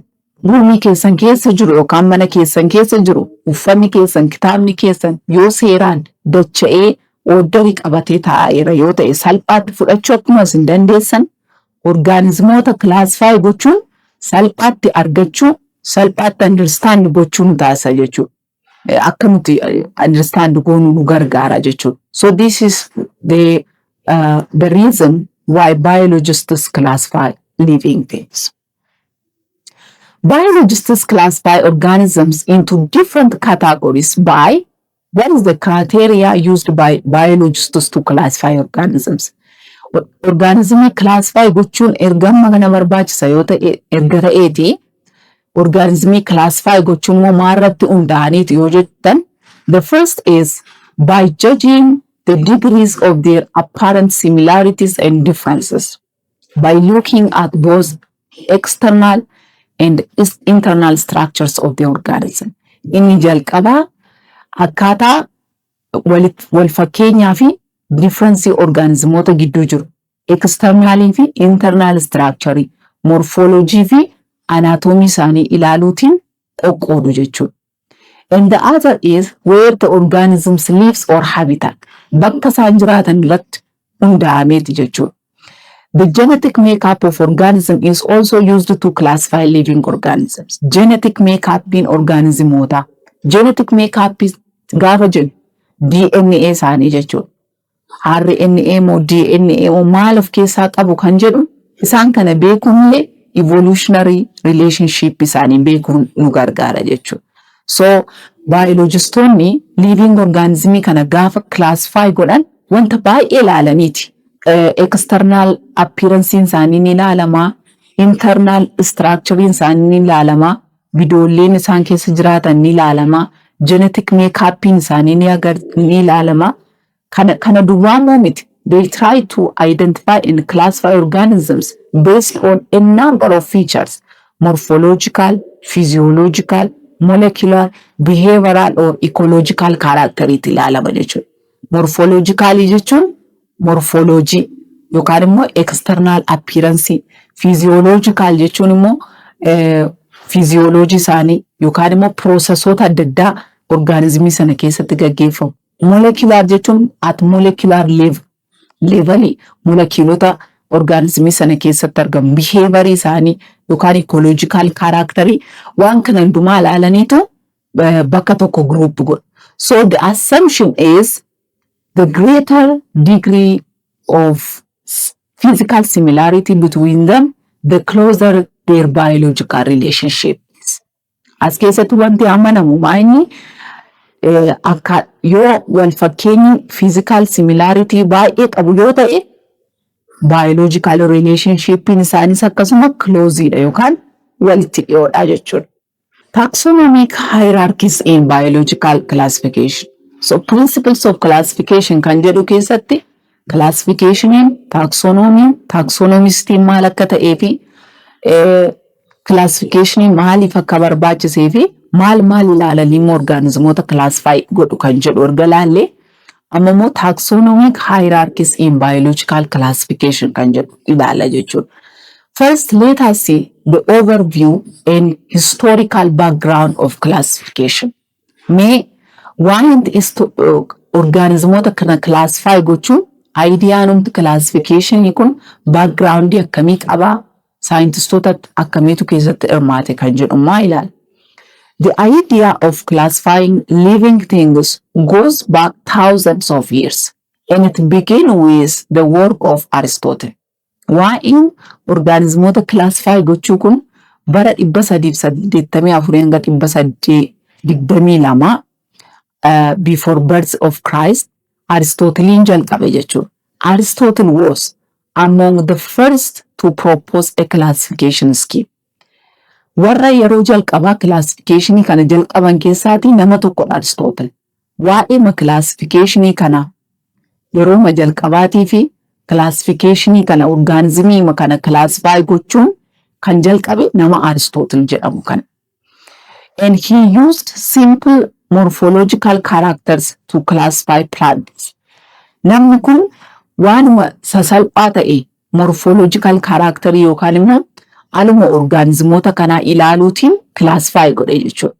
roomii keessan keessa jiru yookaan mana keessan keessa jiru, uffanni keessan, kitaabni keessan yoo seeraan dacha'ee orderii qabatee taa'eera yoo ta'e, salphaatti fudhachuu akkuma isin dandeessan, orgaanizimoota classify gochuun salphaatti argachuu, salphaatti understand gochuu nu taasisa jechuudha. Akka nuti understand goonu nu gargaara jechuudha. So this is the reason why biologists classify living things. Biologists classify organisms into different categories by what is the criteria used by biologists to classify organisms? Organismii classify gochuun erga amma kana barbaachisa yoo ta'e, erga ta'eeti, organismii classify gochuun immoo maalirratti hundaa'aniiti yoo jettan, the first is by judging the degrees of their apparent similarities and differences, by looking at both external and internal structures of the organism. Inni jalqabaa akkaataa wal fakkeenyaa fi differenceii orgaanizimoota gidduu jiru, externalii fi internal structure, morphology fi anatomy isaanii ilaaluutiin qoqqoodu jechuudha. And the other is where the organisms lives or habitat. Bakka isaan jiraatan irratti hundaa'ameeti jechuudha. The genetic makeup of organism is also used to classify living organisms. Genetic makeup organismoota. Genetic makeup gaafa jennu DNA isaanii jechuudha. RNA moo DNA moo maal of keessaa qabu kan jedhu, isaan kana beekuun illee evolutionary relationship isaanii beekuun nu gargaara jechuudha. So biologistoonni living organismii kana gaafa classify godhan wanta baay'ee ilaalaniiti. External appearance isaanii ni ilaalama, internal structure isaanii ni ilaalama, bidoolleen isaan keessa jiraatan ni ilaalama, genetic makeup isaanii ni ilaalama. Kana duwwaa moo miti. They try to identify and classify organisms based on a number of features: morphological, physiological, molecular, behavioral or ecological character ilaalama jechuudha. Morphologically jechuun morphology yookaan immoo external appearance, physiological jechuun immoo physiology isaanii yookaan immoo processoota adda addaa orgaanizimii sana keessatti gaggeeffamu. Molecular jechuun at molecular level molekiilota orgaanizimii sana keessatti argamu, behaviorii isaanii yookaan ecological characterii, waan kana hundumaa ilaalaniitu bakka tokko group godhu. So the assumption is the greater degree of physical similarity between them, the closer their biological relationship is. As keessatti wanti amanamu maayinni akka yoo wal fakkeenyi physical similarity baay'ee qabu yoo ta'e, biological relationshipiin isaanis akkasuma closeidha yookaan walitti dhiyoodha jechuudha. Taxonomic hierarchies in biological classification. So principles of classification kan jedhu keessatti Classificationiin, taxonomyn, taxonomistiin maal akka ta'ee fi classificationiin maaliif akka barbaachisee fi maal maal ilaalanii immoo orgaanizimoota classify godhu kan jedhu erga laallee, amma immoo taxonomic hierarchies in biological classification kan jedhu ilaalla jechuudha. First, let us see the overview and historical background of classification. Mee waanti orgaanizimoota kana classify gochuun, ideaanumti classificationii kun backgroundii akkamii qabaa? Saayintistoota akkamiitu keessatti hirmaate kan jedhu maa ilaala. The idea of classifying living things goes back thousands of years and it began with the work of Aristotle. Waa'een orgaanizimoota classify gochuu kun bara 384 hanga 822 before birth of Christ Aristoteliin jalqabe jechuudha. Aristotle was among the first to propose a classification scheme. Warra yeroo jalqabaa classificationii kana jalqaban keessaatii nama tokkodha Aristotle. Waa'ee classificationii kana yerooma jalqabaatii fi classificationii kana, orgaanizimii kana classify gochuun kan jalqabe nama Aristotle jedhamu kana. And he used simple morphological characters to classify plants. Namni kun waanuma sasalphaa ta'e morphological character yookaan immoo haaluma orgaanizimoota kanaa ilaaluutiin classify godhe jechuudha.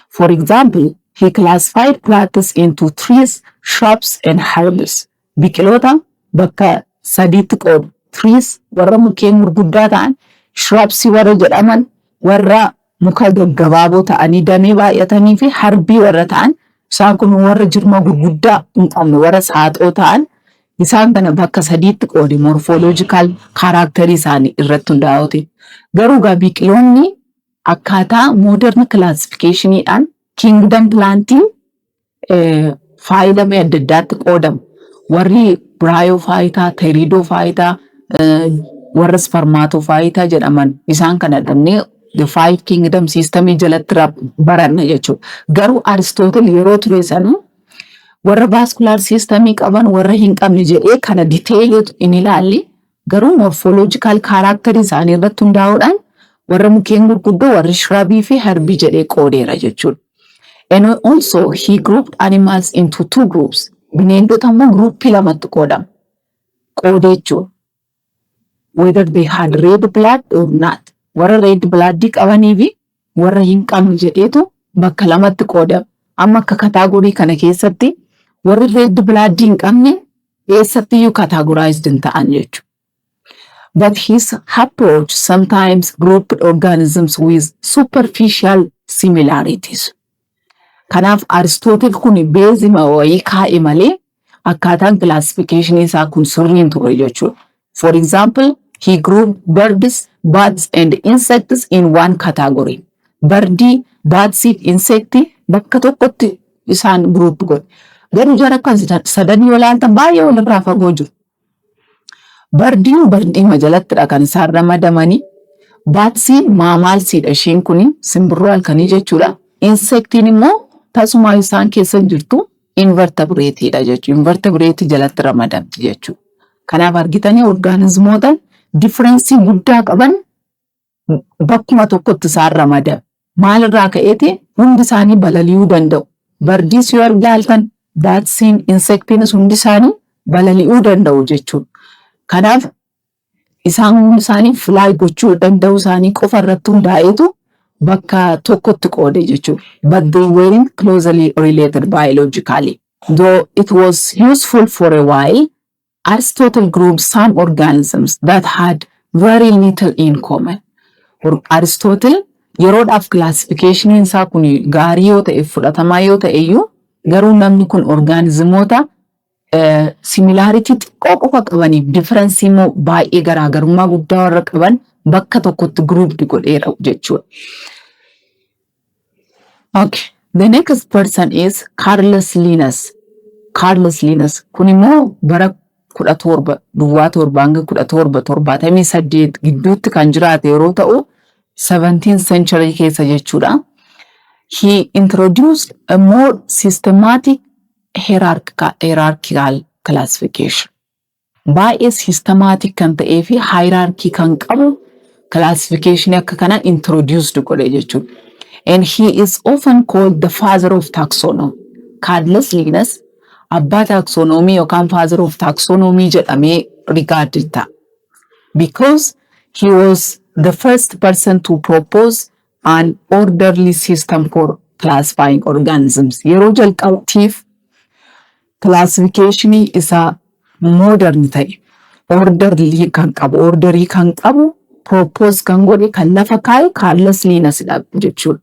For example, he classified plants into trees, shrubs and herbs. Biqiloota bakka sadiitti qoodu. Trees warra mukkeen gurguddaa ta'an, shrubs warra jedhaman warra muka gaggabaaboo ta'anii damee baay'atanii fi herbii warra ta'an, isaan kun warra jirma gurguddaa hin qabne, warra saaxoo ta'an, isaan kana bakka sadiitti qoode morphological characterii isaanii irratti hundaa'uuti. Garuu egaa biqiloonni akkaataa modern classificationiidhaan kingdom plantiin phylumii adda addaatti qoodamu. Warri Bryophyta, Pteridophyta, warra Spermatophyta jedhaman isaan kana dhabnee the five kingdom systemii jalatti baranna jechuudha. Garuu Aristotle yeroo ture sana warra vascular systemii qaban, warra hin qabne jedhee kana detailii hin ilaalle. Garuu morphological characterii isaanii irratti hundaa'uudhaan warra mukkeen gurguddoo, warra shrubii fi herbii jedhee qoodeera jechuudha. And also he grouped animals into two groups. Bineeldota immoo groupii lamatti qoodama. Qoodee jechuudha. Whether they had red blood or not. Warra red blood qabanii fi warra hin qabne jedheetu bakka lamatti qoodama. Amma akka categoryii kana keessatti warri red blood hin qabne eessattiyyuu categorized hin ta'an jechuudha. But his approach sometimes grouped organisms with superficial similarities. Kanaaf Aristotle kun baseima wayii kaa'e malee akkaataan classification isaa kun sirrii hin turre jechuudha. For example, he grouped birds, bats and insects in one category. Birdii, bats fi insecti bakka tokkotti isaan group godhe. Garuu jara kan sadan yoo ilaaltan baay'ee walirraa fagoo jiru. Birdiin birdiima jalattidha kan isaan ramadamanii. Batsiin mammalsiidha, isheen kun simbirroo halkanii jechuudha. Insectiin immoo tasuma isaan keessa hin jirtu, invertebrateidha jechuudha. Invertebrateii jalatti ramadamti jechuudha. Kanaaf argitanii orgaanizimoota differenceii guddaa qaban bakkuma tokkotti isaan ramadame. Maalirraa ka'eeti? Hundi isaanii balali'uu danda'u. Birdiis yoo ilaaltan, batsiin, insectiinis hundi isaanii balali'uu danda'u jechuudha. Kanaaf isaan hundi isaanii fly gochuu danda'uu isaanii qofa irratti hundaa'eetu bakka tokkotti qoode jechuudha. But they weren't closely related biologically. Though it was useful for a while, Aristotle grouped some organisms that had very little in common. Aristotle yeroodhaaf classificationiin isaa kun gaarii yoo ta'e, fudhatamaa yoo ta'e iyyuu, garuu namni kun orgaanizimoota similarity xiqqoo qofa qabaniif differenceii immoo baay'ee garaagarummaa guddaa warra qaban bakka tokkotti grouped godheera jechuudha. Okay. The next person is Carlos Linnaeus. Carlos Linnaeus kun immoo bara 1707 hanga 1778 gidduutti kan jiraate yeroo ta'u, 17th century keessa jechuudha. He introduced a more systematic hierarchical classification. Baay'ee systematic kan ta'ee fi hierarchy kan qabu classification akka kanaan introduced godhe jechuudha. And he is often called the father of taxonomy. Carolus Linnaeus abbaa taxonomy yookaan father of taxonomy jedhamee regarded ta'a. Because he was the first person to propose an orderly system for classifying organisms. Yeroo jalqabatiif classificationii isaa modern ta'e, orderly kan qabu, orderii kan qabu, propose kan godhe, kan lafa kaa'e Carolus Linnaeus dha jechuudha.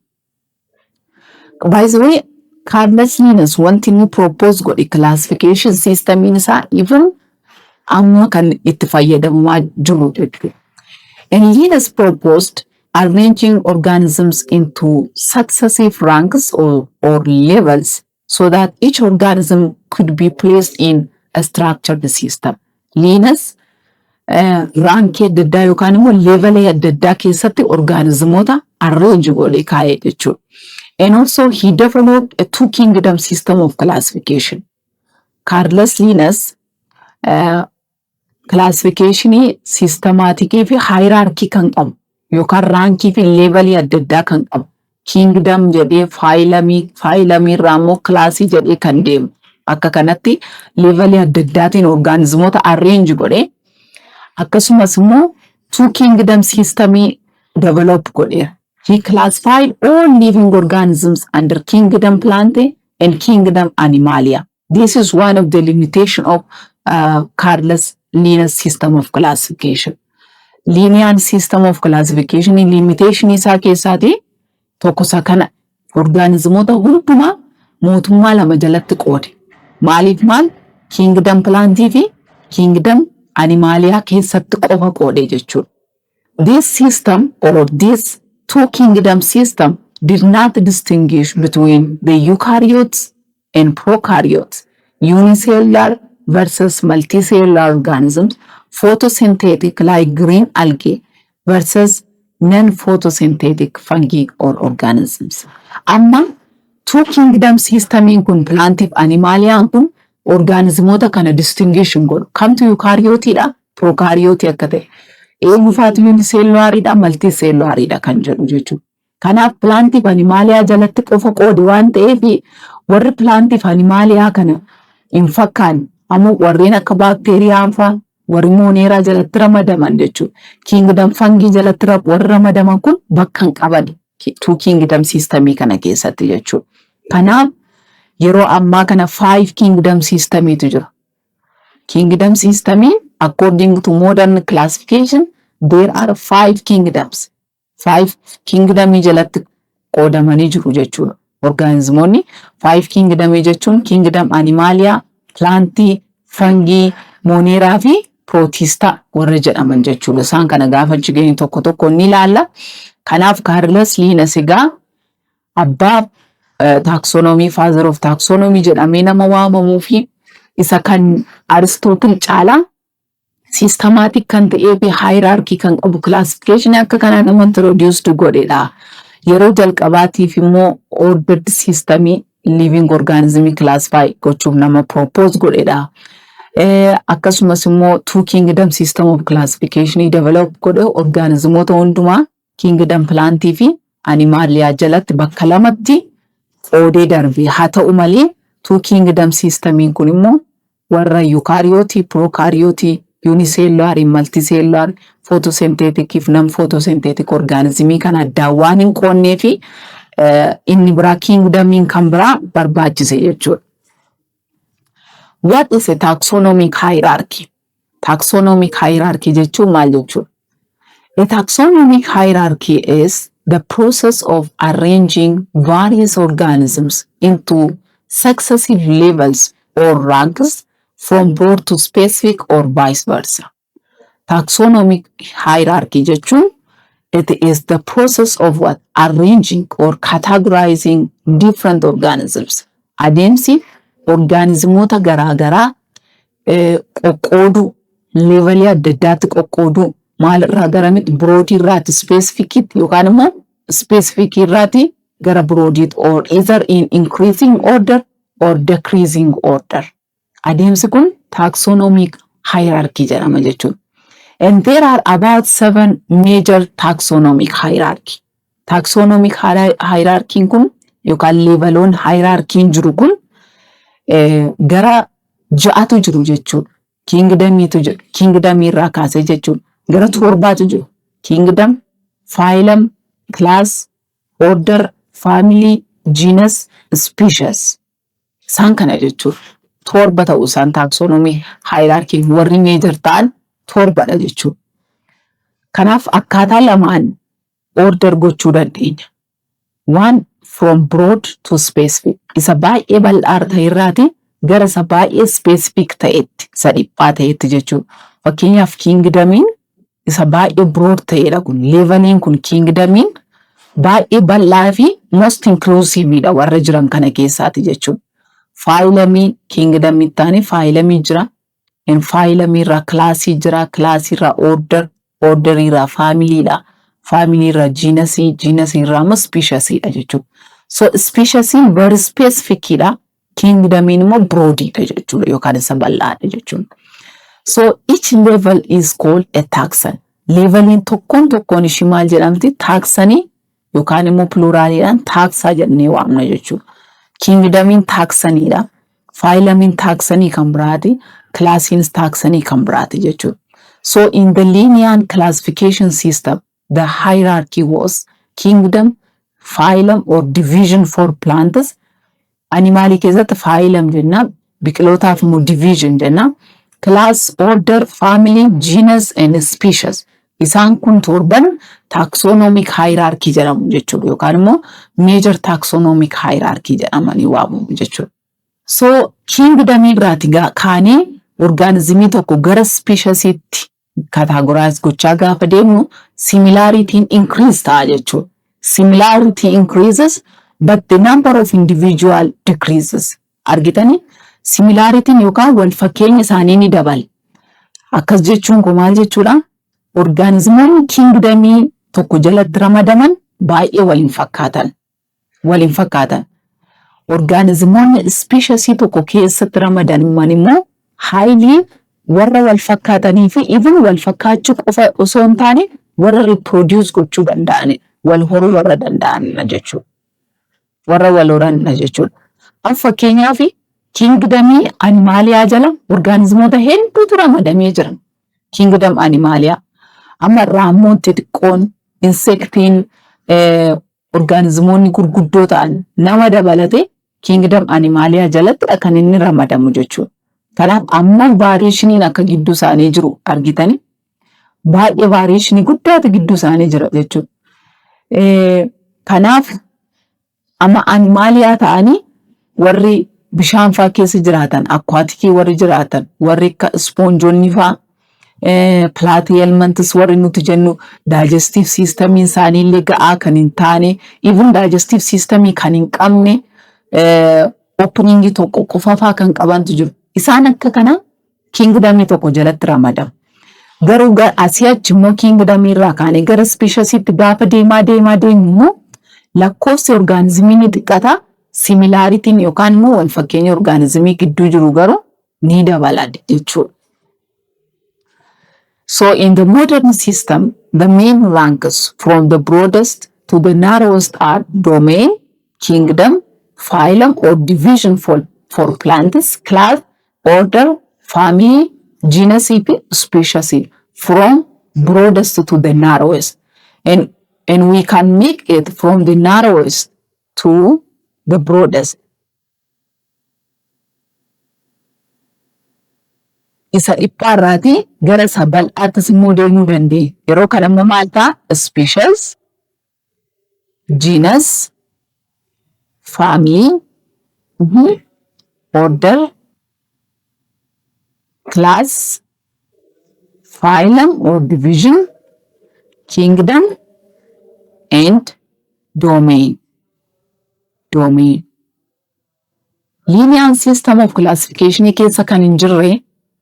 By the way, Carolus Linnaeus wanti inni propose godhe classification systemiin isaa even amma kan itti fayyadamamaa jiru jechuudha. And Linnaeus proposed arranging organisms into successive ranks or levels so that each organism could be placed in a structured system. Linnaeus rankii adda addaa yookaan immoo levelii adda addaa keessatti organismoota arrange godhee kaa'ee jechuudha. And also he developed a two kingdom system of classification. Carolus Linnaeus classificationii systematicii fi hierarchy kan qabu yookaan rankii fi levelii adda addaa kan qabu. Kingdom jedhee phylumii, phylumii irraa immoo classii jedhee kan deemu. Akka kanatti levelii adda addaatiin organismoota arrange godhee akkasumas immoo two kingdom systemii develop godheera. He classified all living organisms under kingdom Plantae and kingdom Animalia. This is one of the limitation of Carolus Linnaeus system of classification. Linnaean system of classification limitation isaa keessaati tokko isa kana, organismoota hundumaa mootummaa lama jalatti qoode. Maaliif maal? Kingdom Plantae fi kingdom Animalia keessatti qofa qoode jechuudha. This system or this two kingdom system did not distinguish between the eukaryotes and prokaryotes, unicellular versus multicellular organisms, photosynthetic like green algae versus non-photosynthetic fungi or organisms. Amma two kingdom systemiin kun Plantaef Animaliaan kun organismoota kana distinguish hin godhu. Kamtu eukaryotiidha, prokaryotii akka ta'e. Eenyufaatu unicellulariidha, multicellulariidha kan jedhu jechuudha. Kanaaf Plantaef Animalia jalatti qofa qoode waan ta'eef warri Plantaef Animalia kana hin fakkaanne ammoo warreen akka baakteeriyaa fa'aa warri Monera jalatti ramadaman jechuudha. Kingdom Fungi jalatti warri ramadaman kun bakka hin qaban two kingdom systemii kana keessatti jechuudha. Kanaaf yeroo ammaa kana five kingdom systemiitu jira. Kingdom systemii according to modern classification there are five kingdoms. Five kingdomii jalatti qoodamanii jiru jechuudha. Organismoonni five kingdomii jechuun kingdom Animalia, Plantae, Fungi, Monera fi Protista warra jedhaman jechuudha. Isaan kana gaafa achi geenyu tokko tokko ni ilaalla. Kanaaf Carolus Linnaeus egaa abbaa taxonomy, father of taxonomy jedhamee nama waamamuu fi isa kan Aristotle caalaa systematic kan ta'ee fi hierarchy kan qabu classification akka kanaa nama introduced godhedha. Yeroo jalqabaatiif immoo ordered systemii living organism classify gochuuf nama propose godhedha. Akkasumas immoo two kingdom system of classification develop godhe, organismoota hundumaa kingdom Plantae fi Animalia jalatti bakka lamatti qoodee darbe. Haa ta'u malee two kingdom systemiin kun immoo warra eukaryotii, prokaryotii, unicellular, multicellular, photosynthetic fi non photosynthetic organismii kana addaan waan hin qoonnee fi inni biraa kingdomiin kan biraa barbaachise jechuudha. What is a taxonomic hierarchy? Taxonomic hierarchy jechuun maal jechuudha? A taxonomic hierarchy is the process of arranging various organisms into successive levels or ranks from broad to specific or vice versa. Taxonomic hierarchy jechuun it is the process of what? Arranging or categorizing different organisms. Adeemsi organismoota garaagaraa qoqqooduu, levelii adda addaatti qoqqooduu, maalirraa garamitti? Broadii irraati specificitti yookaan immoo specificii irraati gara broadiitti, or either in increasing order or decreasing order. Adeemsi kun taxonomic hierarchy jedhama jechuudha. And there are about seven major taxonomic hierarchy. Taxonomic hierarchy kun yookaan leveloon hierarchy jiru kun gara ja'atu jiru jechuudha. Kingdomiitu jiru. Kingdomii irraa kaasee jechuudha. Gara torbaatu jiru. Kingdom, phylum, class, order, family, genus, species. Isaan kana jechuudha. Torba ta'u isaan taxonomy hierarchy warri major ta'an torbadha jechuudha. Kanaaf akkaataa lamaan order gochuu dandeenya. One, from broad to specific. Isa baay'ee bal'aa ta'e irraati gara isa baay'ee specific ta'etti, isa dhiphaa ta'etti jechuudha. Fakkeenyaaf, kingdomiin isa baay'ee broad ta'edha kun. Leveliin kun, kingdomiin, baay'ee bal'aa fi most inclusive dha warra jiran kana keessaati jechuudha. Phylumii, kingdomii ta'anii phylumii jira. Phylumii irraa classii jira. Classii irraa order, orderii irraa familydha. Family irraa genusii, genusii irraa immoo speciesiidha jechuudha. So speciesiin very specificidha. Kingdomiin immoo broadiidha jechuudha yookaan isa bal'aadha jechuudha. So each level is called a taxon. Leveliin tokkoon tokkoon ishii maal jedhamti? Taxonii yookaan immoo pluraliidhaan taxa jennee waamna jechuudha. Kingdomiin taxoniidha. Phylumiin taxonii kan biraati. Classiinis taxonii kan biraati jechuudha. So in the Linnaean classification system, the hierarchy was kingdom, phylum or division for plants. Animalii keessatti phylum jenna. Biqilootaaf immoo division jenna. Class, order, family, genus and species. Isaan kun torban taxonomic hierarchy jedhamu jechuudha yookaan immoo major taxonomic hierarchy jedhamanii waamamu jechuudha. So kingdomii biraati kaanee organismii tokko gara speciesiitti categorize gochaa gaafa deemnu, similarityn increase ta'a jechuudha. Similarity increases, but the number of individual decreases. Argitanii, similarityn yookaan wal fakkeenya isaanii ni dabala. Akkas jechuun kun maal jechuudha? Organismoonni kingdomii tokko jalatti ramadaman baay'ee waliin fakkaatan. Waliin fakkaatan. Organismoonni speciesii tokko keessatti ramadaman immoo highly warra wal fakkaatanii fi even wal fakkaachuu qofa osoo hin taane warra reproduce gochuu danda'anidha. Wal horuu warra danda'anidha jechuudha. Warra wal horanidha jechuudha. Amma fakkeenyaaf, kingdomii Animalia jala organismoota hedduutu ramadamee jira. Kingdom Animalia. Amma raammoon xixiqqoon, insectiin, organismoonni gurguddoo ta'an nama dabalatee kingdom Animalia jalattidha kan inni ramadamu jechuudha. Kanaaf amma variationiin akka gidduu isaanii jiru argitanii, baay'ee variationii guddaatu gidduu isaanii jira jechuudha. Kanaaf amma Animalia ta'anii warri bishaan faa keessa jiraatan, aquaticii warri jiraatan, warri akka spongeonni faa, platyhelminthes warri nuti jennu, digestive systemiin isaanii illee ga'aa kan hin taane, even digestive systemii kan hin qabne, openingii tokko qofa faa kan qabantu jiru. Isaan akka kana kingdomii tokko jalatti ramadamu. Garuu asii achi immoo kingdomii irraa kaanee gara speciesiitti gaafa deemaa deemaa deemu immoo lakkoofsi organismii ni xiqqata. Similarityn yookaan immoo wal fakkeenya organismii gidduu jiru garuu ni dabala jechuudha. So in the modern system, the main ranks from the broadest to the narrowest are domain, kingdom, phylum or division for plants, class, order, family, genus fi species, from broadest to the narrowest. And we can make it from the narrowest to the broadest. Isa dhiphaa irraatii gara isa bal'aattis immoo deemuu dandeenya. Yeroo kana immoo maal ta'a? Species, genus, family, order, class, phylum or division, kingdom, and domain. Domain. Linnaean system of classification keessa kan hin jirre,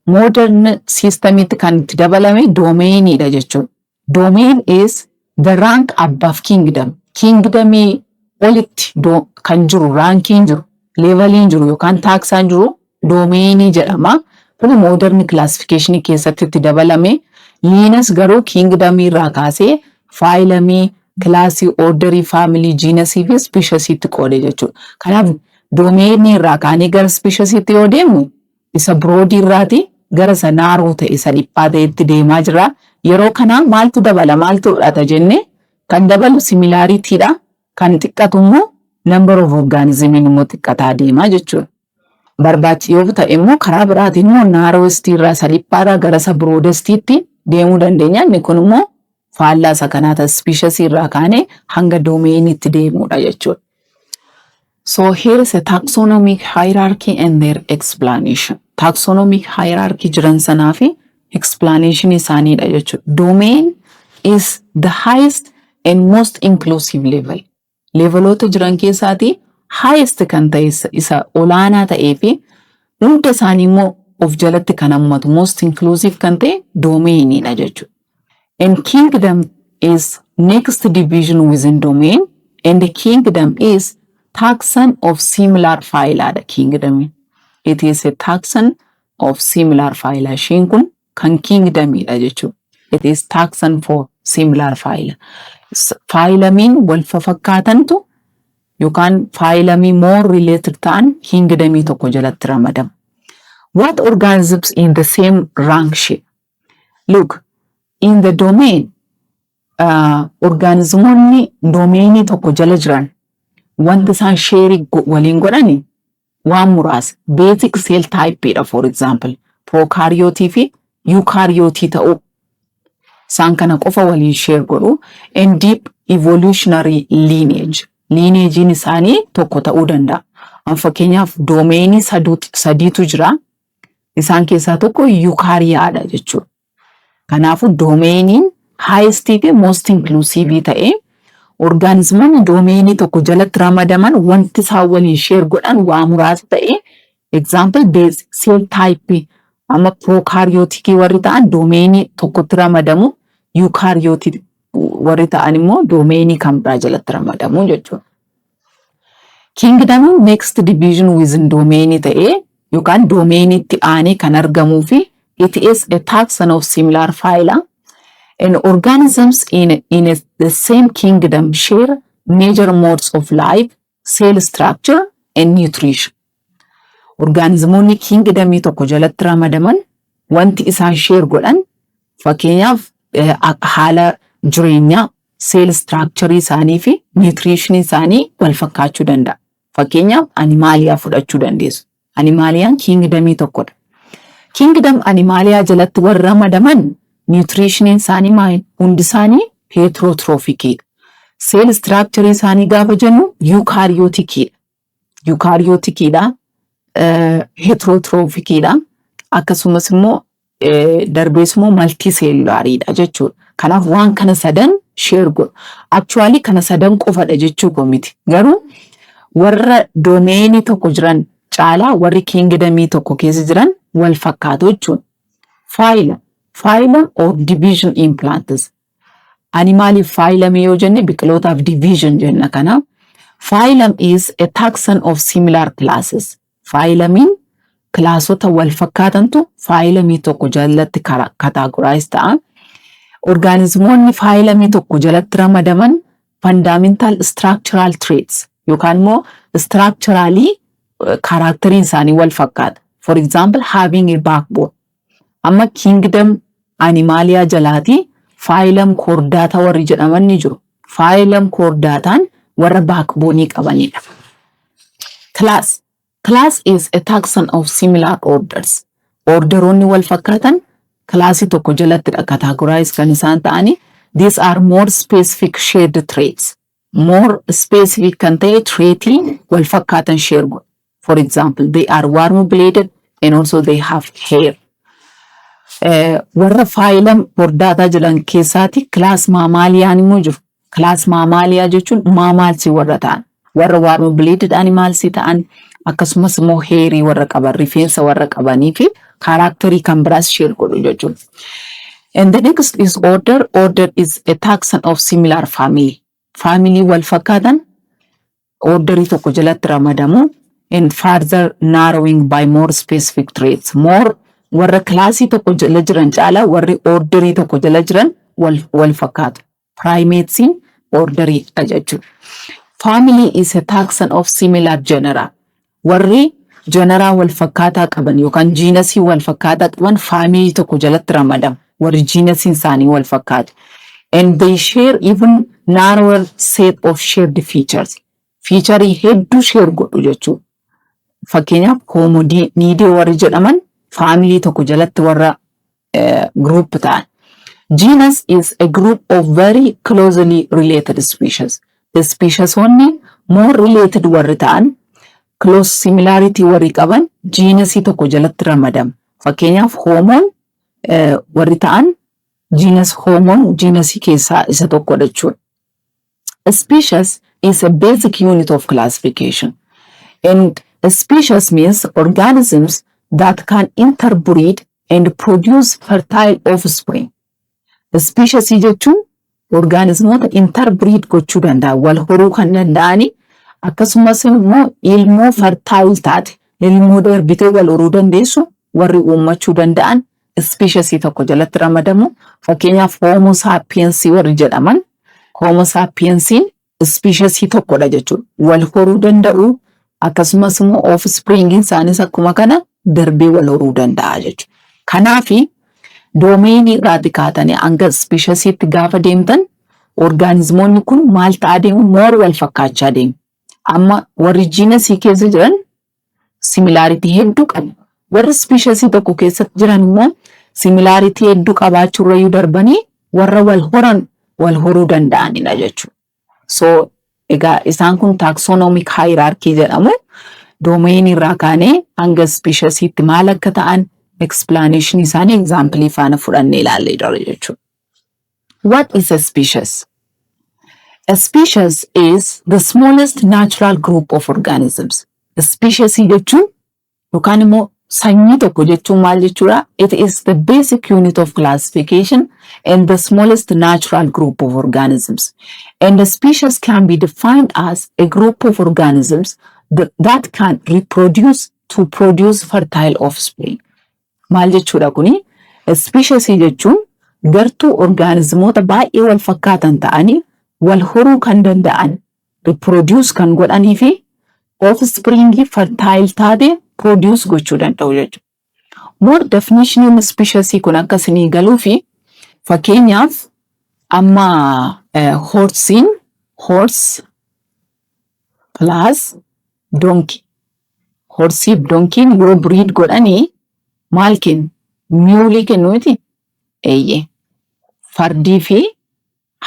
modern systemitti kan itti dabalame domainidha jechuudha. Domain is the rank above kingdom. Kingdomii olitti kan jiru, rankiin jiru, leveliin jiru yookaan taxaan jiru domainii jedhama. Kun modern classification keessatti itti dabalame. Linnaeus garuu kingdomii irraa kaasee phylumii, classii, orderii, familyii, genusii fi speciesiitti qoode jechuudha. Kanaaf domainii irraa kaanee gara speciesiitti yoo deemnu, isa broadii irraati gara isa narrow ta'e, isa dhiphaa ta'etti deemaa jira. Yeroo kana maaltu dabala, maaltu fudhata jenne? Kan dabalu similaritydha. Kan xiqqatu immoo number of organismiin immoo xiqqataa deemaa jechuudha. Barbaachi yoo ta'e immoo karaa biraatiin immoo narrowestii irraa, isa dhiphaadhaa gara isa broadestiitti deemuu dandeenya. Inni kun immoo faallaa isa kanaa ta'e, speciesii irraa kaanee hanga domainiitti deemuudha jechuudha. So here is a taxonomic hierarchy and their explanation. Taxonomic hierarchy jiran sanaa fi explanation isaaniidha jechuudha. Domain is the highest and most inclusive level. Leveloota jiran keessaatii highest kan ta'e, isa olaanaa ta'ee fi hunda isaanii immoo of jalatti kan hammatu, most inclusive kan ta'e domainiidha jechuudha. And kingdom is next division within domain, and the kingdom is taxon of similar phyla dha kingdom. It is a taxon of similar phyla. Ishiin kun kan kingdomidha jechuudha. It is taxon for similar phyla. Phylumiin wal fafakkaatantu yookaan phylumii more related ta'an kingdomii tokko jalatti ramadamu. What organisms in the same rank share? Look, in the domain, organismoonni domainii tokko jala jiran wanta isaan shareii waliin godhani waan muraasa. Basic cell type dha, for example. Prokaryotii fi eukaryotii ta'uu. Isaan kana qofa waliin share godhu. And deep evolutionary lineage. Lineagein isaanii tokko ta'uu danda'a. An fakkeenyaaf domainii sadiitu jira. Isaan keessaa tokko eukaryaadha jechuudha. Kanaafuu domainiin highest fi most inclusive ta'ee, organismoonni domainii tokko jalatti ramadaman wanti isaan waliin share godhan waa muraasa ta'ee, example, basic cell type, amma prokaryoticii warri ta'an domainii tokkotti ramadamu, eukaryotic warri ta'an immoo domainii kan biraa jalatti ramadamu jechuudha. Kingdom next division within domainii ta'ee yookaan domainiitti aanee kan argamuu fi it is a taxon of similar phyla, and organisms in the same kingdom share major modes of life, cell structure and nutrition. Organismoonni kingdomii tokko jalatti ramadaman wanti isaan share godhan, fakkeenyaaf, haala jireenyaa, cell structure isaanii fi nutrition isaanii wal fakkaachuu danda'a. Fakkeenyaaf Animalia fudhachuu dandeessu. Animaliaan kingdomii tokkodha. Kingdom Animalia jalatti warri ramadaman nutritioniin isaanii maali? Hundi isaanii heterotrophiciidha. Cell structure isaanii gaafa jennu eukaryoticiidha. Eukaryoticiidha. Heterotrophiciidha. Akkasumas immoo darbees immoo multicellulariidha jechuudha. Kanaaf waan kana sadan share godhu. Actually kana sadan qofadha jechuu koo miti. Garuu warra domainii tokko jiran caalaa warri kingdomii tokko keessa jiran wal fakkaatu jechuudha. Phyla. Phylum or division in plants. Animaliif phylum yoo jenne, biqilootaaf division jenna kanaaf. Phylum is a taxon of similar classes. Phylumiin classota wal fakkaatantu phylumii tokko jalatti categorize ta'a. Organismoonni phylumii tokko jalatti ramadaman fundamental structural traits yookaan immoo structurally characteriin isaanii wal fakkaata. For example, having a backbone. Amma kingdom Animalia jalaatii phylum Chordata warri jedhaman ni jiru. Phylum Chordataan warra backbone qabanidha. Class. Class is a taxon of similar orders. Orderoonni wal fakkaatan classii tokko jalattidha categorize kan isaan ta'ani. These are more specific shared traits. More specific kan ta'e traitii wal fakkaatan share godhu. For example, they are warm blooded and also they have hair. Warra phylum Chordata jedhan keessaati class Mammaliaan immoo jiru. Class Mammalia jechuun mammalsii warra ta'an, warra warm blooded animalsii ta'an, akkasumas immoo hairii warra qaban, rifeensa warra qabanii fi characterii kan biraas share godhu jechuudha. And the next is order. Order is a taxon of similar family. Family wal fakkaatan orderii tokko jalatti ramadamu and further narrowing by more specific traits. More Warra classii tokko jala jiran caalaa warri orderii tokko jala jiran wal fakkaatu. Primatesiin orderiidha jechuudha. Family is a taxon of similar genera. Warri genera wal fakkaataa qaban yookaan genusii wal fakkaataa qaban family tokko jalatti ramadamu. Warri genusiin isaanii wal fakkaatu. And they share even narrower set of shared features. Featurii hedduu share godhu jechuudha. Fakkeenyaaf, Hominidae warri jedhaman family tokko jalatti warra group ta'an. Genus is a group of very closely related species. Speciesonni more related warri ta'an, close similarity warri qaban genusii tokko jalatti ramadamu. Fakkeenyaaf, Homoon warri ta'an genus Homoon genusii keessaa isa tokkodha jechuudha. A species is a basic unit of classification. And a species means organisms that can interbreed and produce fertile offspring. Species jechuun organismoota interbreed gochuu danda'an, wal horuu kan danda'ani, akkasumas immoo ilmoo fertile taate, ilmoo darbitee wal horuu dandeessu warri uummachuu danda'an species tokko jalatti ramadamu. Fakkeenyaaf, Homo sapiens warri jedhaman, Homo sapiensiin species tokkodha jechuudha. Wal horuu danda'u, akkasumas immoo offspring isaanis akkuma kana darbee wal horuu danda'a jechuudha. Kanaafi domainii irraati kaatanii hanga speciesiitti gaafa deemtan organismoonni kun maal ta'aa deemu? More wal fakkaachaa deemu. Amma warri genusii keessa jiran similarity hedduu qabu. Warri speciesii tokko keessatti jiran immoo similarity hedduu qabaachuurrayyuu darbanii warra wal horan, wal horuu danda'anidha jechuudha. So egaa isaan kun taxonomic hierarchy jedhamu. Domainii irraa kaanee hanga speciesiitti maal akka ta'an explanation isaanii example faana fudhannee ilaallee jirra jechuudha. What is a species? A species is the smallest natural group of organisms. Species jechuun yookaan immoo sanyii tokko jechuun maal jechuudha? It is the basic unit of classification and the smallest natural group of organisms. And a species can be defined as a group of organisms that can reproduce to produce fertile offspring. Maal jechuudha kuni? Species jechuun gartuu organismoota baay'ee wal fakkaatan ta'anii wal horuu kan danda'an, reproduce kan godhanii fi offspring fertile taate produce gochuu danda'u jechuudha. More definition species kun akka isinii galuu fi fakkeenyaaf amma horseiin, horse plus donkey. Horseiif donkeyn yoo breed godhanii maal kennu? Muleii kennu miti? Eeyyee. Fardii fi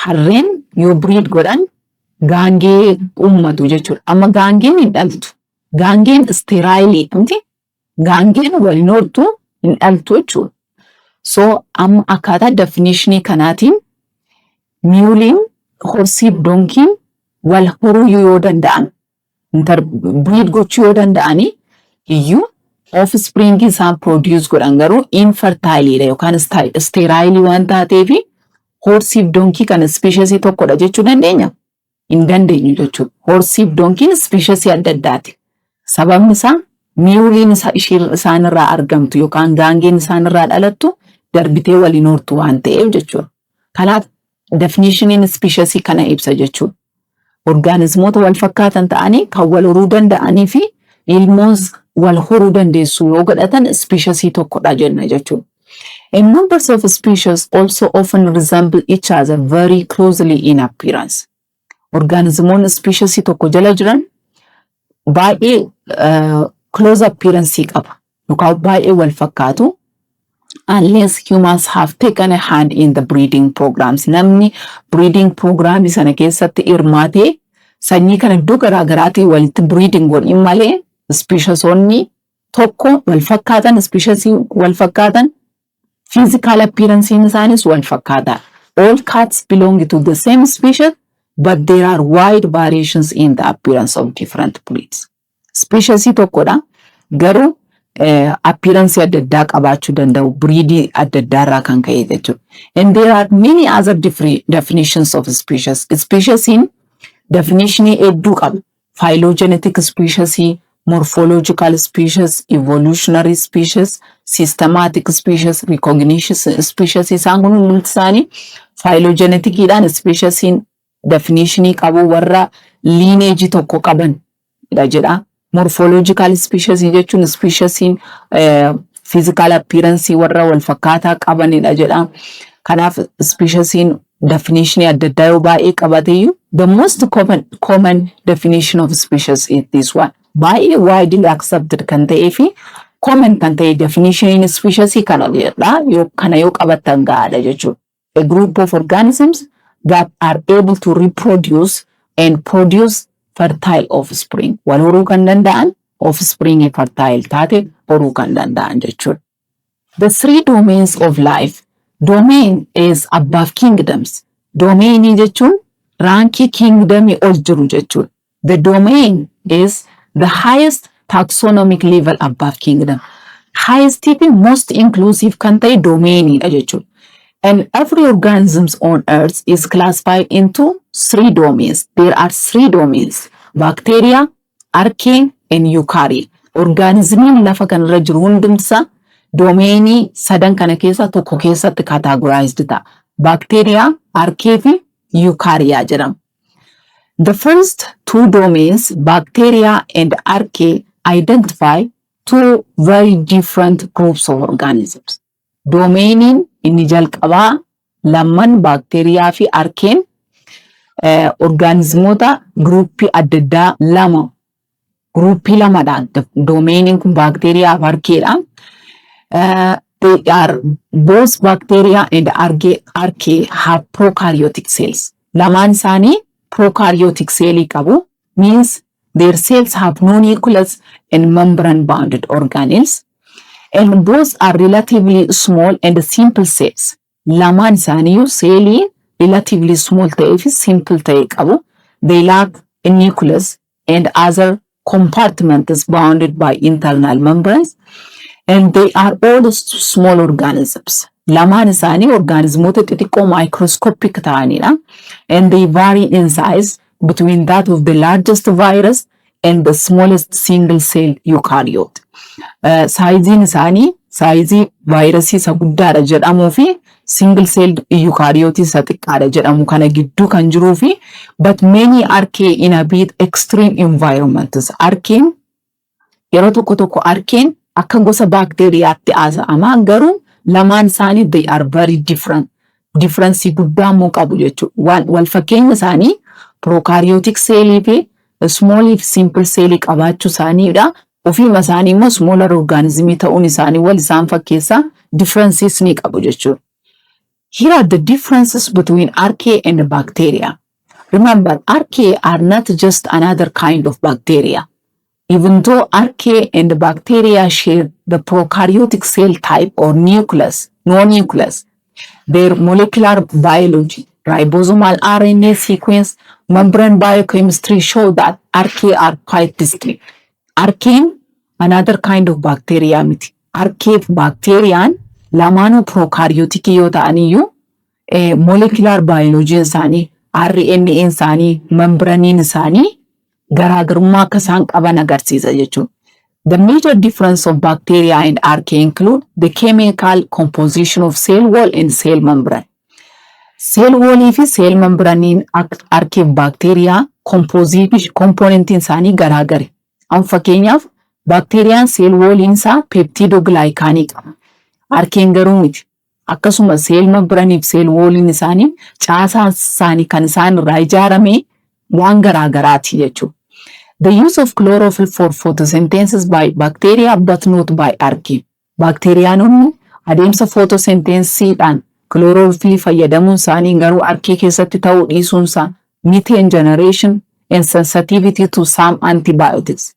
harreen yoo breed godhan gaangee uummatu jechuudha. Amma gaangeen hin dhaltu. Gaangeen sterileii miti? Gaangeen wal hin hortu, hin dhaltu jechuudha. So amma akkaataa definitionii kanaatiin muleiin, horseiif donkeyn wal horuu yoo danda'an, breed gochuu yoo danda'anii iyyuu, offspring isaan produce godhan garuu infertileidha yookaan sterile waan taateefi horseiif donkey kana species tokkodha jechuu dandeenya? Hin dandeenyu jechuudha. Horseiif donkeyn species adda addaati. Sababni isaa muleiin isaanirraa argamtu yookaan gaangeen isaanirraa dhalattu darbitee waliin hortu waan ta'eef jechuudha. Kanaaf definitioniin species kana ibsa jechuudha. Organismoota wal fakkaatan ta'anii kan wal horuu danda'anii fi ilmoon wal horuu dandeessu yoo godhatan species tokkodha jenna jechuudha. And numbers of species also often resemble each other very closely in appearance. Organismoonni species tokko jala jiran baay'ee close appearance qaba yookaan baay'ee wal fakkaatu. Unless humans have taken a hand in the breeding programs. Namni breeding program sana keessatti hirmaatee sanyii kana iddoo garaa garaatii walitti breeding godhin malee speciesonni tokko wal fakkaatan, species wal fakkaatan, physical appearance isaanis wal fakkaataa. All cats belong to the same species, but there are wide variations in the appearance of different breeds. Species tokkodha, garuu appearance adda addaa qabaachuu danda'u breedii adda addaa irraa kan ka'e jechuudha. And there are many other different definitions of species. Speciesiin definitionii hedduu qaba. Phylogenetic species, Morphological species, evolutionary species, systematic species, recognition species, isaan kun hundumti isaanii phylogeneticiidhaan speciesiin definitionii qabu, warra lineage tokko qaban dha jedha. Morphological species jechuun speciesiin physical appearance warra wal fakkaataa qabanidha jedha. Kanaaf speciesiin definitionii adda addaa yoo baay'ee qabateyyuu, the most common definition of species is this one. Baay'ee widely accepted kan ta'ee fi common kan ta'e definitioniin species kana jedha. Yoo kana yoo qabattan gahaadha jechuudha. A group of organisms that are able to reproduce and produce fertile offspring. Wal horuu kan danda'an, offspring fertile taate horuu kan danda'an jechuudha. The three domains of life. Domain is above kingdoms. Domainii jechuun rankii kingdomii ol jiru jechuudha. The domain is the highest taxonomic level above kingdom. Highest fi most inclusive kan ta'e domainiidha jechuudha. And every organisms on earth is classified into three domains. There are three domains: bacteria, archaea, and eukarya. Organismiin lafa kanarra jiru hundumsa domainii sadan kana keessa tokko keessatti categorized ta'a. Bacteria, archaea fi eukarya jedhama. The first two domains, bacteria and archaea, identify two very different groups of organisms. Domainiin inni jalqabaa lamman, baakteeriyaa fi arkeen, organismoota groupii adda addaa lama, groupii lamadha. Domainiin kun baakteeriyaa fi arkeedha. They are both bacteria and archaea have prokaryotic cells. Lamaan isaanii prokaryotic cellii qabu. Means their cells have no nucleus and membrane bounded organelles. And both are relatively small and simple cells. Lamaan isaaniiyyuu seelii relatively small ta'ee fi simple ta'e qabu. They lack a nucleus and other compartments bounded by internal membranes, and they are all small organisms. Lamaan isaanii organismoota xixiqqoo microscopic ta'anidha. And they vary in size between that of the largest virus and the smallest single cell eukaryote. Sizeiin isaanii sizeii vaayirasii isa guddaadha jedhamuu fi single cell eukaryote isa xiqqaadha jedhamu kana gidduu kan jiruu fi, but many archaea inhabit extreme environments. Archaeen yeroo tokko tokko archaeen akka gosa baakteeriyaatti haasa'ama, garuu lamaan isaanii they are very different. Difference guddaa immoo qabu jechuudha. Wal fakkeenya isaanii prokaryotic cellii fi small fi simple cellii qabaachuu isaaniidha. Ofiima isaanii immoo smaller organismii ta'uun isaanii wal isaan fakkeessa, differences ni qabu jechuudha. Here are the differences between archaea and bacteria. Remember, archaea are not just another kind of bacteria. Even though archaea and bacteria share the prokaryotic cell type or nucleus, no nucleus, their molecular biology, ribosomal RNA sequence, membrane biochemistry show that archaea are quite distinct. Archaeen another kind of bacteria miti. Archaea fi bacteriaan lamaanuu prokaryotic yoo ta'an iyyuu, molecular biology isaanii, RNA isaanii, membraniin isaanii garaagarummaa akka isaan qaban agarsiisa jechuudha. The major difference of bacteria and archaea include the chemical composition of cell wall and cell membrane. Cell wallii fi cell membraniin archaea fi baakteeriyaa componentiin isaanii garaagari. Amma fakkeenyaaf baakteeriyaan cell walliin isaa peptidoglycanii qaba. Archaeen garuu miti. Akkasuma cell membranii fi cell walliin isaanii, caasaan isaanii kan isaan irraa ijaarame waan garaagaraati jechuudha. The use of chlorophyll for photosynthesis by bacteria but not by archaea. Baakteeriyaanonni adeemsa photosynthesiidhaan chlorophyll fayyadamuun isaanii garuu archaea keessatti ta'uu dhiisuun isaa, methane generation and sensitivity to some antibiotics.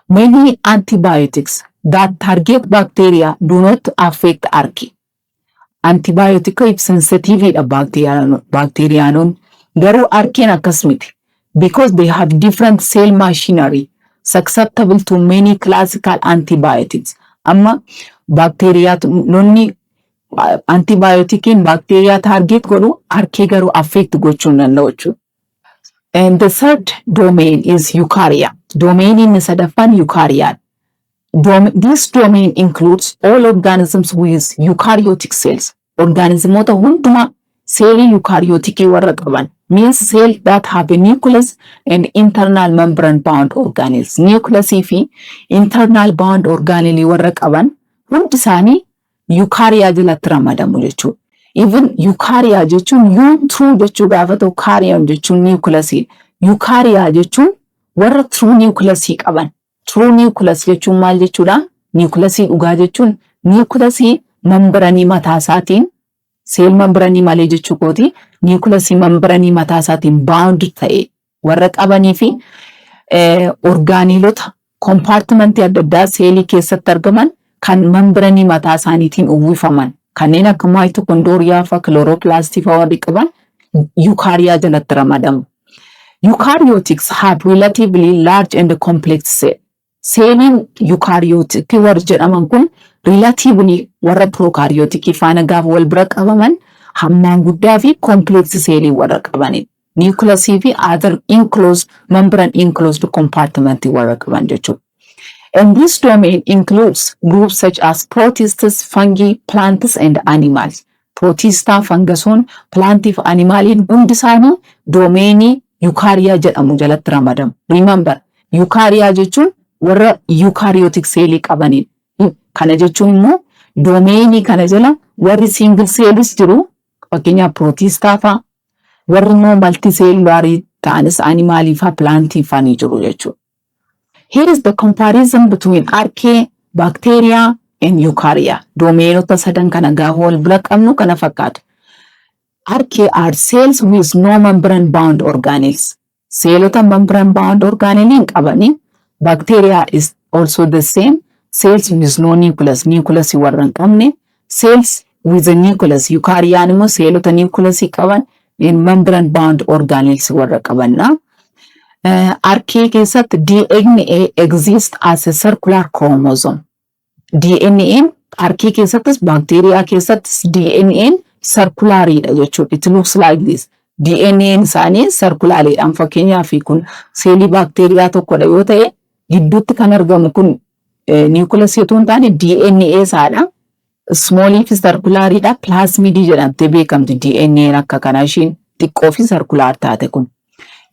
Many antibiotics that target bacteria do not affect archaea. Antibiotic sensitiviidha baakteeriyaanonni, garuu archaeen akkas miti. Because they have different cell machinery susceptible to many classical antibiotics. Amma baakteeriyaanonni antibioticiin baakteeriyaa target godhu archaea garuu affect gochuu hin danda'u jechuudha. And the third domain is eukarya. Domain inni sadaffaan eukaryaadha. This domain includes all organisms with eukaryotic cells. Organismoota hundumaa seelii eukaryoticii warra qaban. Means cell that have a nucleus and internal membrane bound organelles. Nucleusii fi internal bound organelle warra qaban hundi isaanii eukarya jalatti ramadamu jechuudha. Even eukarya jechuun eu true jechuu gaafa ta'u, karyon jechuun nucleusii. Eukarya jechuun warra true nucleusii qaban. True nucleus jechuun maal jechuudha? Nucleusii dhugaa jechuun nucleusii membranii mataa isaatiin, cell membranii malee jechuu kooti, nucleusii membranii mataa isaatiin bound ta'e warra qabanii fi organelleota compartmentii adda addaa seelii keessatti argaman kan membranii mataa isaaniitiin uwwifaman, kanneen akka mitochondria fa'a, chloroplastii fa'a warri qaban eukarya jalatti ramadamu. Eukaryotics have relatively large and complex cell. Seeliin eukaryotic warri jedhaman kun relatively warra prokaryotic faana gaafa wal bira qabaman hammaan guddaa fi complex seelii warra qabanidha. Nucleusii fi other enclosed membrane enclosed compartment warra qaban jechuudha. And this domain includes groups such as protists, fungi, plants and animals. Protista, fungusoon, plantii fi animaliin hundi isaanii domainii eukarya jedhamu jalatti ramadamu. Remember, eukarya jechuun warra eukaryotic seelii qabanidha. Kana jechuun immoo domainii kana jala warri single cellis jiru, fakkeenyaaf protista fa'a, warri immoo multicellularii ta'anis animalii fa'a, plantii fa'a ni jiru jechuudha. Here is the comparison between archaea, bacteria and eukarya. Domainota sadan kana gaafa wal bira qabnu kana fakkaatu. Archaea are cells with no membrane bound organelles. Seelota membrane bound organelle hin qabani. Bacteria is also the same. Cells with no nucleus, nucleus warra hin qabne. Cells with a nucleus, eukaryaan immoo seelota nucleus qaban in membrane bound organelles warra qabanna. Archaea keessatti DNA exists as a circular chromosome. DNA archaea keessattis baakteeriyaa keessattis DNA circulariidha jechuudha. It looks like this. DNA isaanii circulariidhaan, fakkeenyaaf kun seelii baakteeriyaa tokkodha yoo ta'e, gidduutti kan argamu kun nucleus otoo hin taane DNA isaadha. Smallii fi circulariidha. Plasmidii jedhamtee beekamti DNA akka kanaa ishiin xiqqoo fi circular taate kun.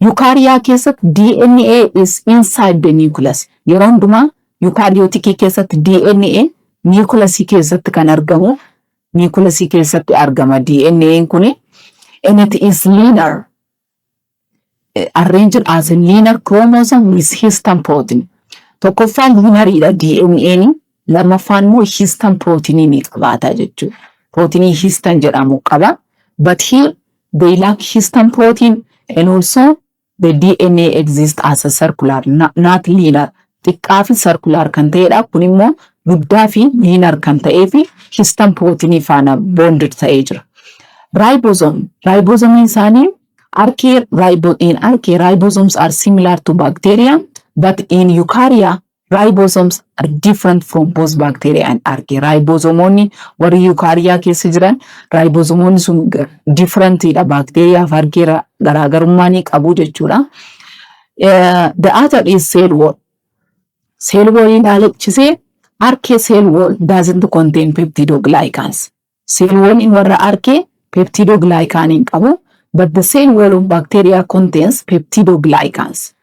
Eukarya keessatti DNA is inside the nucleus. Yeroo hundumaa eukaryoticii keessatti DNA nucleusii keessatti kan argamu, nucleusii keessatti argama DNA kuni. And it is linear, arranged as a linear chromosome with histone protein. Tokkoffaan lineariidha DNA'n, lammaffaan immoo histone proteinii ni qabaata jechuudha. Proteinii histone jedhamu qaba. But here they lack histone protein and also the DNA exists as a circular, not linear. Xiqqaa fi circular kan ta'edha. Kun immoo guddaa fi linear kan ta'ee fi histone proteinii faana bonded ta'ee jira. Ribosome. Ribosome isaanii archaea ribo in archaea ribosomes are similar to bacteria, but in eukarya ribosomes are different from both bacteria and archaea. Ribosomoonni warri eukarya keessa jiran, ribosomoonni sun differentidha, bacteria fi archaea garaagarummaa ni qabu jechuudha. The other is cell wall. Cell wall ilaalchisee archaea cell wall doesn't contain peptidoglycans. Cell wall warra archaea peptidoglycan hin qabu, but the cell wall of bacteria contains peptidoglycans.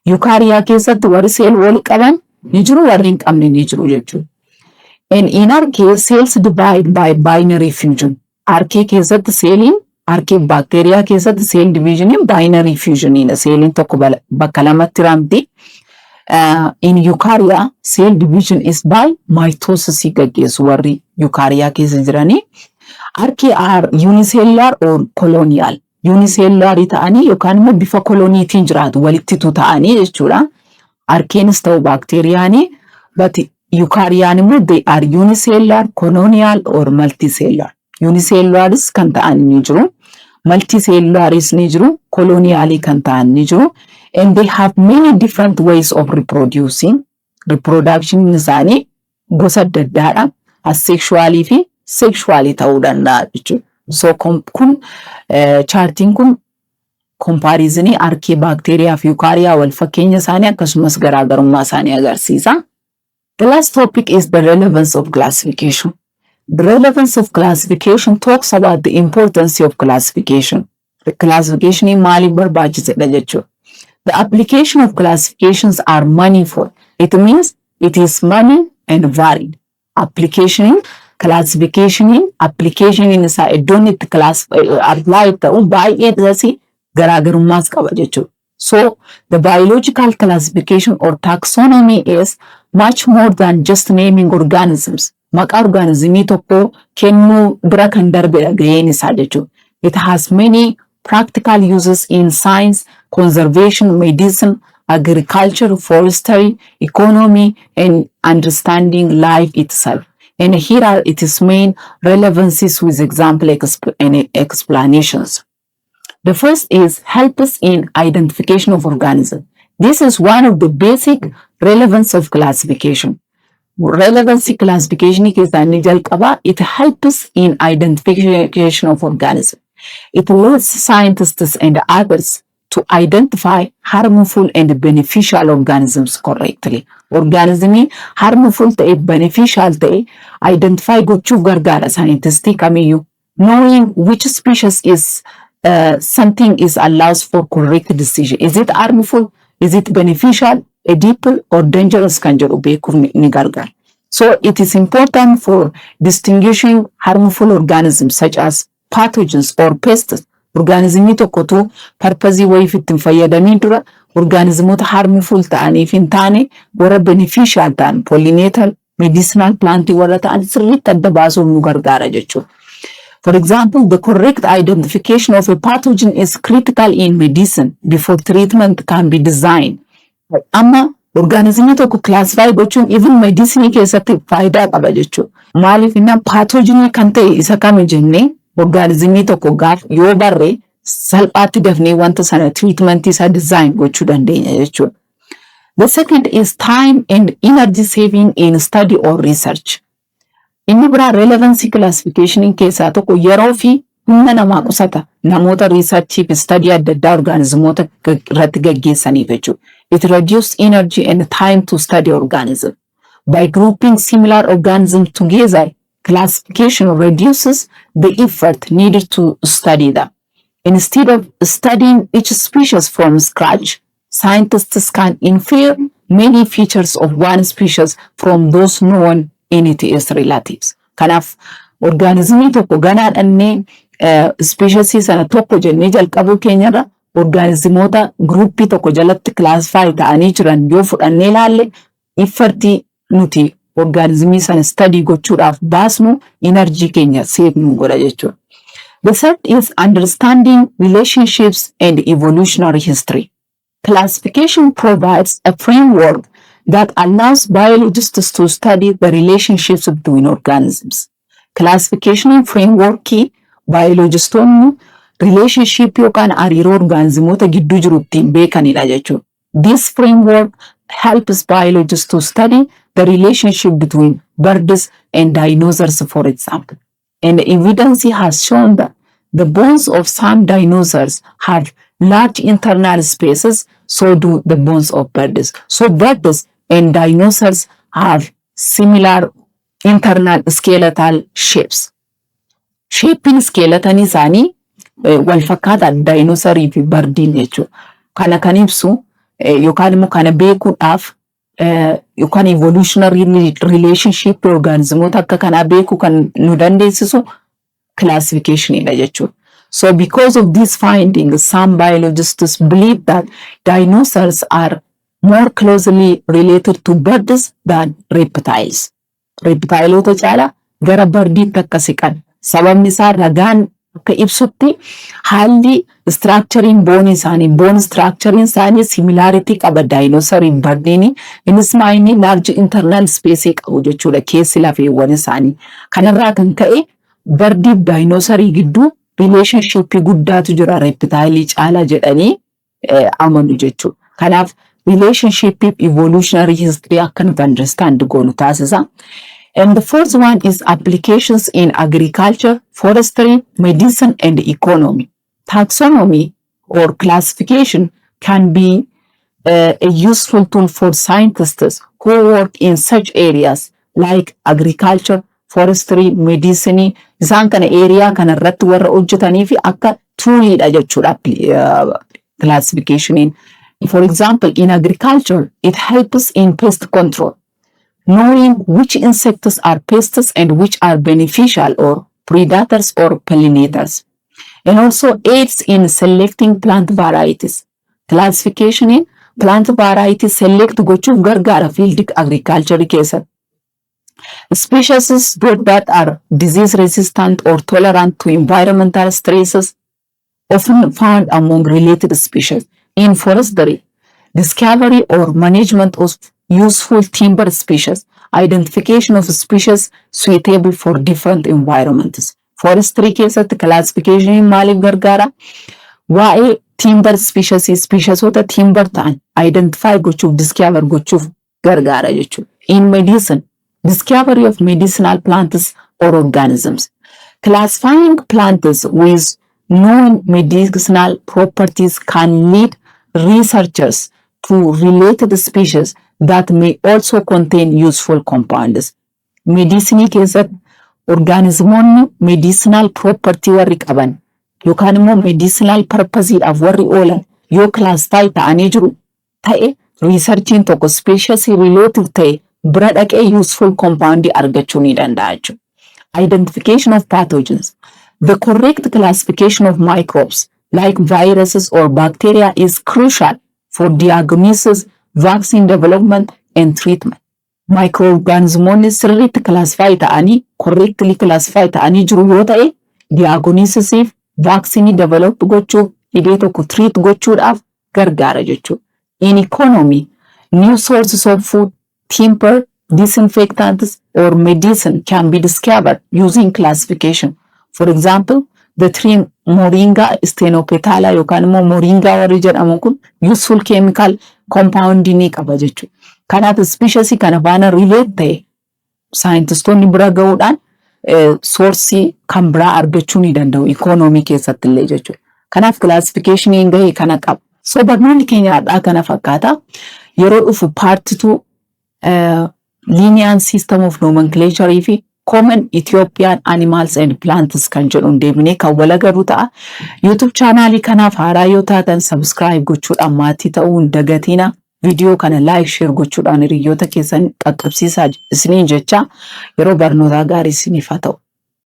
Eukarya keessatti warri cell wall qaban ni jiru, warri hin qabne ni jiru jechuudha. And in archaea, cells divide by binary fission. Archaea keessatti seeliin, archaea bacteria keessatti cell divisioniin binary fusioniidha. Seeliin tokko bakka lamatti ramti. In eukarya, cell division is by mitosis gaggeessu warri eukarya keessa jiranii. Archaea are unicellular or colonial. Unicellular ta'anii yookaan immoo bifa koloniitiin jiraatu, walitti ta'anii jechuudha. Archaeanis ta'u baakteeriyaanii, but eukaryaan immoo they are unicellular, colonial or multicellular. Unicellularis kan ta'an ni jiru. Multicellularis ni jiru. Colonialii kan ta'an ni jiru. And they have many different ways of reproducing. Reproduction isaanii gosa adda addaadha. Asexualii fi sexualii ta'uu danda'a jechuudha. So kun chartiin kun Comparisonii archaebacteria fi eukarya wal fakkeenya isaanii akkasumas garaagarummaa isaanii agarsiisa. The last topic is the relevance of classification. The relevance of classification talks about the importance of classification. The classification maaliif barbaachisedha jechuudha. The application of classifications are manifold. It means it is many and varied. Application classification application isaa iddoon itti class apply ta'u baay'ee isaas garaagarummaas qaba jechuudha. So the biological classification or taxonomy is much more than just naming organisms. Maqaa organismii tokko kennuu bira kan darbedha gaheen isaa jechuudha. It has many practical uses in science, conservation, medicine, agriculture, forestry, economy, and understanding life itself. And here are its main relevancies with example and explanations. The first is helps in identification of organism. This is one of the basic relevance of classification. Relevancy classification keessaa inni jalqabaa, it helps in identification of organism. It lets scientists and others to identify harmful and beneficial organisms correctly. Organismii harmful ta'e, beneficial ta'e identify gochuuf gargaara scientistii kamiyyuu. Knowing which species is something is allows for correct decision. Is it harmful? Is it beneficial, edible or dangerous kan jedhu beekuuf ni gargaara. So it is important for distinguishing harmful organisms such as pathogens or pests. Organismii tokkotu purposeii wayiif ittiin fayyadamii dura organismoota harmful ta'aniif hin taane, warra beneficial ta'an, pollinator, medicinal plantii warra ta'an sirriitti adda baasuuf nu gargaara jechuudha. For example, the correct identification of a pathogen is critical in medicine before treatment can be designed. Amma organismii tokko classify gochuun even medicine keessatti faayidaa qaba jechuudha. Maaliif innaan pathogenii kan ta'e isa kami jennee organismii tokko gaaf yoo barre salphaatti dafnee wanta sana treatmentii isaa design gochuu dandeenya jechuudha. The second is time and energy saving in study or research. Inni biraa relevancy classification keessaa tokko yeroo fi humna namaa qusata namoota researchii fi study adda addaa organismoota irratti gaggeessaniif jechuudha. It reduces energy and time to study organism. By grouping similar organisms together, classification reduces the effort needed to study them. Instead of studying each species from scratch, scientists can infer many features of one species from those known in its relatives. Kanaaf organismii tokko ganaa dhannee species sana tokko jennee jalqabuu keenyarra organismoota groupii tokko jalatti classify ta'anii jiran yoo fudhannee ilaalle effortii nuti organismii sana study gochuudhaaf baasnu energy keenya save nu godha jechuudha. The third is understanding relationships and evolutionary history. Classification provides a framework that allows biologists to study the relationships between organisms. Classification frameworkii biologistoonni relationship yookaan hariiroo organismoota gidduu jiru ittiin beekanidha jechuudha. This framework helps biologists to study the relationship between birds and dinosaurs, for example. And evidence has shown that the bones of some dinosaurs have large internal spaces, so do the bones of birds. So birds and dinosaurs have similar internal skeletal shapes. Shapeiin skeletonii isaanii wal fakkaataa dinosaurii fi birdiin jechuudha. Kana kan ibsu yookaan immoo kana beekuudhaaf yookaan evolutionary relationship organismoota akka kanaa beekuu kan nu dandeessisu classificationidha jechuudha. So because of these findings, some biologists believe that dinosaurs are more closely related to birds than reptiles. Reptileota caalaa gara birdiitti akka siqan. Sababni isaa ragaan akka ibsutti haalli structuring bone isaanii, bone structuring isaanii similarity qaba dinosauriin birdiin. Innis maayini large internal space qabu jechuudha keessi lafeewwan isaanii. Kanarraa kan ka'e birdiif dinosaurii gidduu relationship guddaatu jira reptileii caalaa jedhanii amanu jechuudha. Kanaaf relationship evolutionary history akka nuti understand goonu taasisa. And the fourth one is applications in agriculture, forestry, medicine and economy. Taxonomy or classification can be a useful tool for scientists who work in such areas like agriculture, forestry, medicine. Isaan kana area kana irratti warra hojjetanii fi akka tooliidha jechuudha classificationiin. For example, in agriculture, it helps in pest control. Knowing which insects are pests and which are beneficial or predators or pollinators. And also aids in selecting plant varieties. Classification plant varieties select gochuuf gargaara field agriculture keessatti. Species that are disease resistant or tolerant to environmental stresses, often found among related species. In forestry, discovery or management of useful timber species, identification of species suitable for different environments. Forestry keessatti classification maaliif gargaara? Waa'ee timber species, speciesoota timber ta'an identify gochuuf, discover gochuuf gargaara jechuudha. In medicine, discovery of medicinal plants or organisms. Classifying plants with known medicinal properties can lead researchers to related species that may also contain useful compounds. Medicinii keessatti organismoonni medicinal property warri qaban yookaan immoo medicinal purposeedhaaf warri oolan yoo classify ta'anii jiru ta'e, researchiin tokko species related ta'e bira dhaqee useful compound argachuu ni danda'a jechuudha. Identification of pathogens. The correct classification of microbes like viruses or bacteria is crucial for diagnosis, vaccine development and treatment. Microorganismoonni sirriitti classify ta'anii, correctly classify ta'anii jiru yoo ta'e, diagnosisiif, vaccine develop gochuuf, dhibee tokko treat gochuudhaaf gargaara jechuudha. In economy, new sources of food, timber, disinfectants or medicine can be discovered using classification. For example, the tree Moringa stenopetala yookaan immoo Moringa warri jedhamu kun useful chemical compound ni qaba jechuudha. Kanaaf species kana faana relate ta'e saayintistoonni bira ga'uudhaan sourceii kan biraa argachuu ni danda'u economy keessatti illee jechuudha. Kanaaf classificationiin gahee kana qaba. So barnoonni keenya har'aa kana fakkaata. Yeroo dhufu part 2 Linnean System of Nomenclature fi Common Ethiopian Animals and Plants kan jedhuun deebinee kan wal agarru ta'a. YouTube channelii kanaaf haaraa yoo taatan subscribe gochuudhaan maatii ta'uu hin dagatina. Viidiyoo kana like, share gochuudhaan hiriyoota keessan qaqqabsiisaa isiniin jecha, yeroo barnootaa gaarii isiniif haa ta'u.